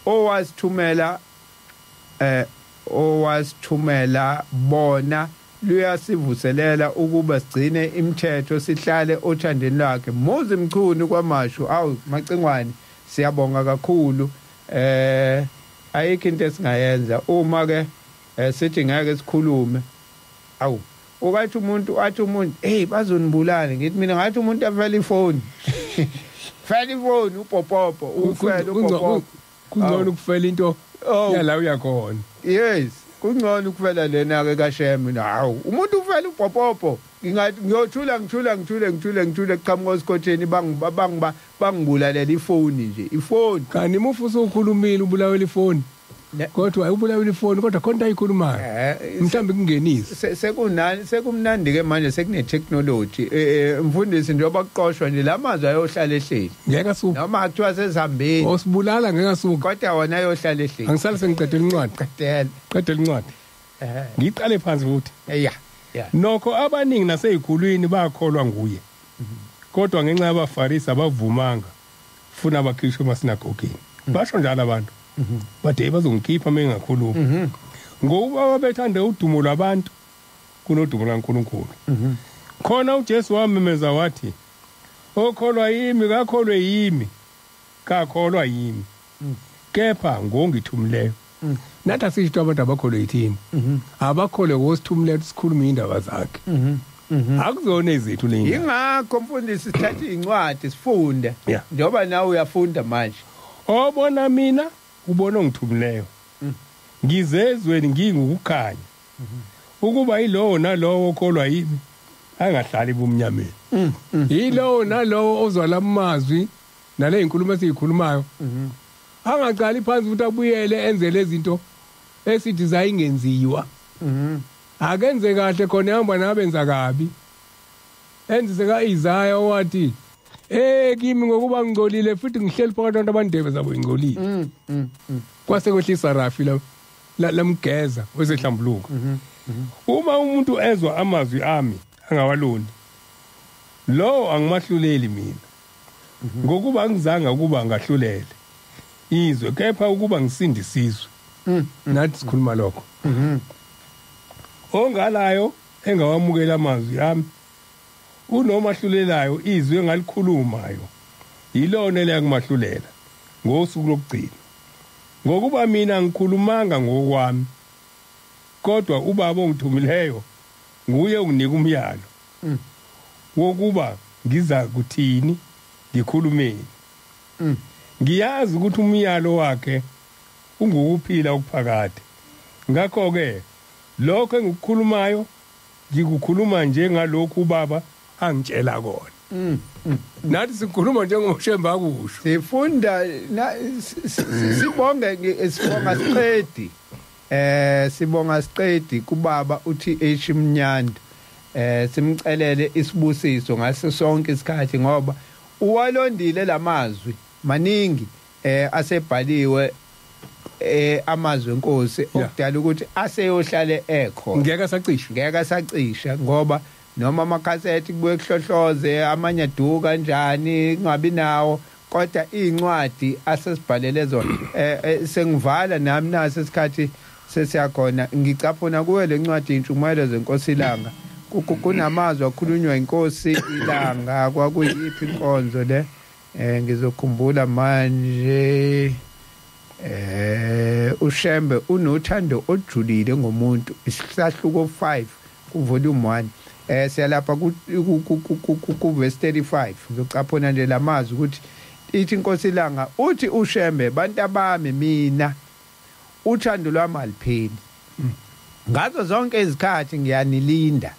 Speaker 1: owasithumela bona luyasivuselela ukuba sigcine imithetho sihlale othandeni lwakhe. Muzi Mchunu kwaMashu. Awu Macingwane siyabonga kakhulu. Ayikho into esingayenza uma ke sithi ngeke sikhulume. Awu ukathi umuntu athi umuntu hey bazonibulala ngithi mina ngathi umuntu afela ifoni. Fela ifoni upopopo ufela upopopo.
Speaker 2: Kungcono ukufela into yala uyakhona.
Speaker 1: Yes, kungcono ukufela lena ke kaShembe. Hawu umuntu ufela upopopo ngingathi ngiyothula ngithule kuqhamuka esikotsheni bangibulalela ifoni nje ifoni.
Speaker 2: Kanti mufu usukhulumile ubulawela ifoni. Kodwa ubulawela ifoni kodwa khona ayikhulumayo mhlawumbe kungenise
Speaker 1: sekunani sekumnandi ke manje sekune technology. Mfundisi njengoba kuqoshwa nje lamazwi ayohlala ehleli
Speaker 2: ngeke asuke
Speaker 1: noma kuthiwa sezihambeni
Speaker 2: osibulala ngeke asuke
Speaker 1: kodwa wona ayohlala ehleli.
Speaker 2: Angisale sengiqedela incwadi. Qedela incwadi. Ngiqale phansi futhi.
Speaker 1: Yeah.
Speaker 2: Nokho abaningi nasezikhulwini bakholwa nguye. Kodwa ngenxa yabaFarisi abavumanga funa bakhishwe emasinagogeni. Basho njalo abantu. Bathe bazongikhipha mengakhuluma. Ngokuba babethanda udumo lwabantu kunodumo laNkulunkulu. Khona uJesu wamemeza wathi okholwa yimi kakholwe yimi kakholwa yimi kepha ngongithumileyo. Nathi asisho abantu abakholwe yithini. Abakholwe ngosithumileyo sikhuluma indaba zakhe. Akuzona izethu lena.
Speaker 1: Ingakho mfundisi sithatha incwadi sifunde. Njengoba nawe uyafunda manje.
Speaker 2: Obona mina ubona ongithumileyo. Ngizezweni ngingukukhanya. Ukuba yilowo nalowo okholwa yimi angahlali ebumnyameni. Yilowo nalowo ozwa lamazwi nale inkulumo esiyikhulumayo. Angaqali phansi ukuthi abuyele enze lezi zinto esithi zayingenziwa. Akenze kahle khona ihamba nabenza kabi. Enzise kaIsaya wathi Kimi ngokuba ngingcolile futhi ngihleli phakathi kwabantu abandebe zabo ingcolile. Kwase kwehlisa Rafi la lamgeza wesehlambuluka. Uma umuntu ezwa amazwi ami angawalondi, lo angimahluleli mina, ngokuba angizange ukuba ngahlulele izwe, kepha ukuba ngisindisizwe. Nathi sikhuluma lokho. Ongalayo engawamukela amazwi ami unomahlulelayo, izwi engalikhulumayo yilona eliyakumahlulela ngosuku lokugcina. Ngokuba mina ngikhulumanga ngokwami, kodwa ubaba ongithumileyo nguye onginika umyalo wokuba ngiza kuthini ngikhulumeni. Ngiyazi ukuthi umyalo wakhe ungukuphila okuphakade. Ngakho ke lokho engikukhulumayo ngikukhuluma njengalokhu ubaba angitshela kona. Nathi sikhuluma njengoShembe akusho.
Speaker 1: Sifunda sibonge, sibonga siqedi. Sibonga siqedi kubaba uTH Mnyando. Simcelele isibusiso ngaso sonke isikhathi, ngoba uwalondile lamazwi maningi asebhaliwe amazwi enkosi, okudala ukuthi aseyohlale ekhona,
Speaker 2: ngeke asacisha,
Speaker 1: ngeke asacisha, ngoba noma amakhasethi kubuye kuhlohloze amanye aduka kanjani kungabi nawo, kodwa incwadi asesibhalele zona. Sengivala nami naso isikhathi sesiyakhona, ngicaphuna kuwe lencwadi Intshumayelo zeNkosi iLanga. Kunamazwi akhulunywa inkosi iLanga, kwakuyiphi inkonzo le? Ngizokhumbula manje. uShembe unothando olujulile ngomuntu, isahluko 5 ku volume 1. Siyalapha ku verse 35. Ngizocaphuna nje lamazwi ukuthi ithi inkosi iLanga, uthi uShembe, bantu abami mina uthando lwami alipheli, ngazo zonke izikhathi ngiyanilinda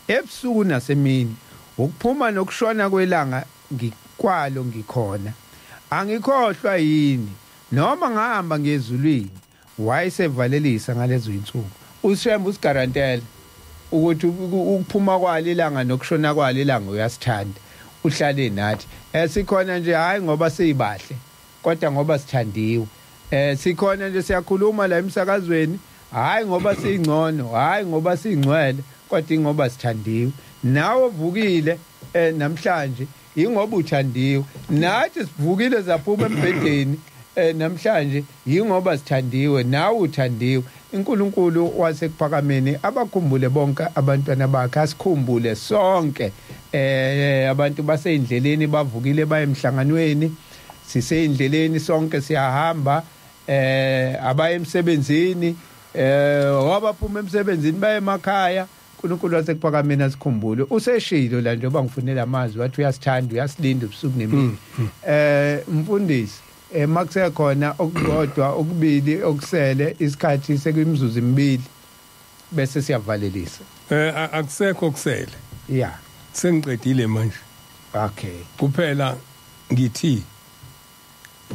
Speaker 1: ebusuku nasemini, ukuphuma nokushona kwelanga ngikwalo ngikhona, angikhohlwa yini noma ngahamba ngezulwini. Wayesevalelisa ngalezo insuku. uShembe usigarantela ukuthi ukuphuma kwalo ilanga nokushona kwalo ilanga uyasithanda, uhlale nathi. Sikhona nje hayi ngoba siyibahle, kodwa ngoba sithandiwe. Sikhona nje siyakhuluma la emsakazweni hayi ngoba singcono, hayi ngoba singcwele, kodwa ingoba sithandiwe. Nawe uvukile namhlanje ingoba uthandiwe. Nathi sivukile saphuma embhedeni namhlanje yingoba sithandiwe, nawe uthandiwe. uNkulunkulu wasekuphakameni abakhumbule bonke abantwana bakhe, asikhumbule sonke. Abantu baseyindleleni bavukile baye emhlanganweni, siseyindleleni sonke siyahamba, abaye emsebenzini, wabaphuma emsebenzini baye emakhaya. uNkulunkulu wasekuphakameni asikhumbule. Useshilo la njengoba ngifunela amazwi, wathi uyasithanda, uyasilinda ubusuku nemini. Mfundisi, makusekhona okukodwa okubili okusele, isikhathi sekuyimizuzu emibili bese siyavalelisa.
Speaker 2: Akusekho okusele.
Speaker 1: Yeah,
Speaker 2: sengiqedile manje.
Speaker 1: Okay,
Speaker 2: kuphela ngithi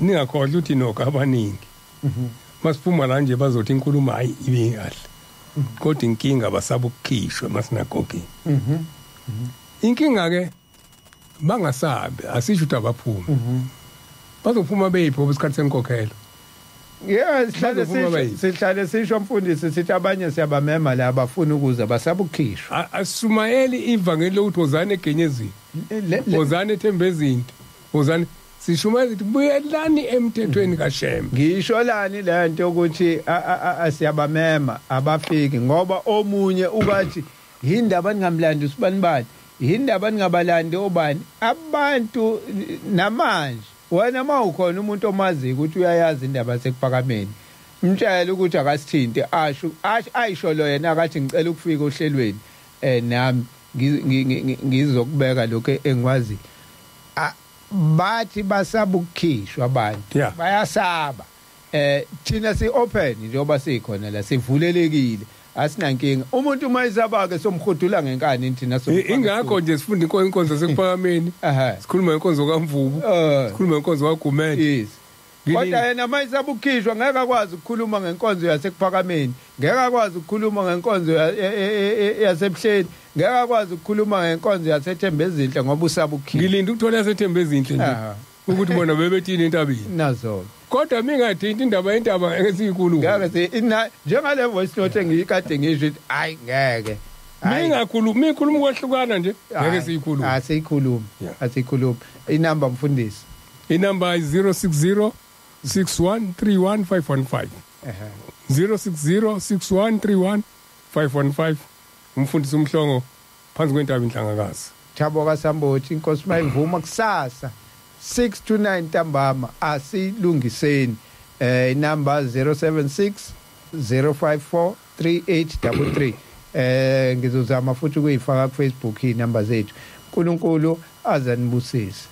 Speaker 2: ningakhohlwa ukuthi nokho abaningi masiphuma la nje bazothi inkulumo hayi ibe kahle, kodwa inkinga basaba ukukhishwa emasinagogeni. Inkinga ke bangasabi, asisho ukuthi abaphumi, bazophuma beyiphi isikhathi senkokhelo.
Speaker 1: Yeah, sihlale sisho mfundisi, sithi abanye siyabamema la abafuna ukuza basaba ukukhishwa.
Speaker 2: Asisumayeli ivangeli lokuthi wozani egenyezini, wozani ethembezinto, wozani, sishumayela ukuthi buyelani emthethweni kaShembe.
Speaker 1: Ngisho lani lento ukuthi siyabamema abafiki, ngoba omunye ubathi yindaba ningamlandi usibani bani, yindaba ningabalandi obani. Abantu namanje wena mawukhona umuntu omaziyo ukuthi uyayazi indaba yasekuphakameni, mtshele ukuthi akasithinte, asho ayisho lo yena akathi ngicela ukufika ohlelweni nami ngizokubeka lokho engikwazi. Bathi basaba ukukhishwa abantu, bayasaba. Thina si open njengoba sikhona la, sivulelekile, asinankinga. Umuntu uma isaba ke somhudula ngenkani thina
Speaker 2: so. Ingakho nje sifunda inkonzo yasekuphakameni, sikhuluma ngenkonzo kaMvubu, sikhuluma ngenkonzo kaGumede.
Speaker 1: Yes. Kodwa yena mayisabukhishwa ngeke akwazi ukukhuluma ngenkonzo yasekuphakameni, ngeke akwazi ukukhuluma ngenkonzo yasebuhleni, ngeke akwazi ukukhuluma ngenkonzo yaseThembezinhle ngoba usabukhishwa.
Speaker 2: Ngilinda ukuthola yaseThembezinhle nje ukuthi bona bebethini entabeni
Speaker 1: nazo.
Speaker 2: Kodwa mingathinti indaba yentaba ngeke siyikhulume.
Speaker 1: Ngeke njengale voice note engiyikade ngisho ukuthi hayi ngeke.
Speaker 2: Mingakhulumi, mikhuluma ukwehlukana nje ngeke siyikhulume.
Speaker 1: Asiyikhulumi. Asiyikhulumi. Inamba mfundisi.
Speaker 2: Inamba 060 6131515. 060 6131515 umfundisi uMhlongo phansi kwentaba Inhlangakazi.
Speaker 1: Thabo kaSambothi, inkosi mayivuma kusasa 6 to 9 ntambama asilungiseni. Inamba 076 054 3833. Ngizozama futhi ukuyifaka ku Facebook inamba zethu. uNkulunkulu azanibusise.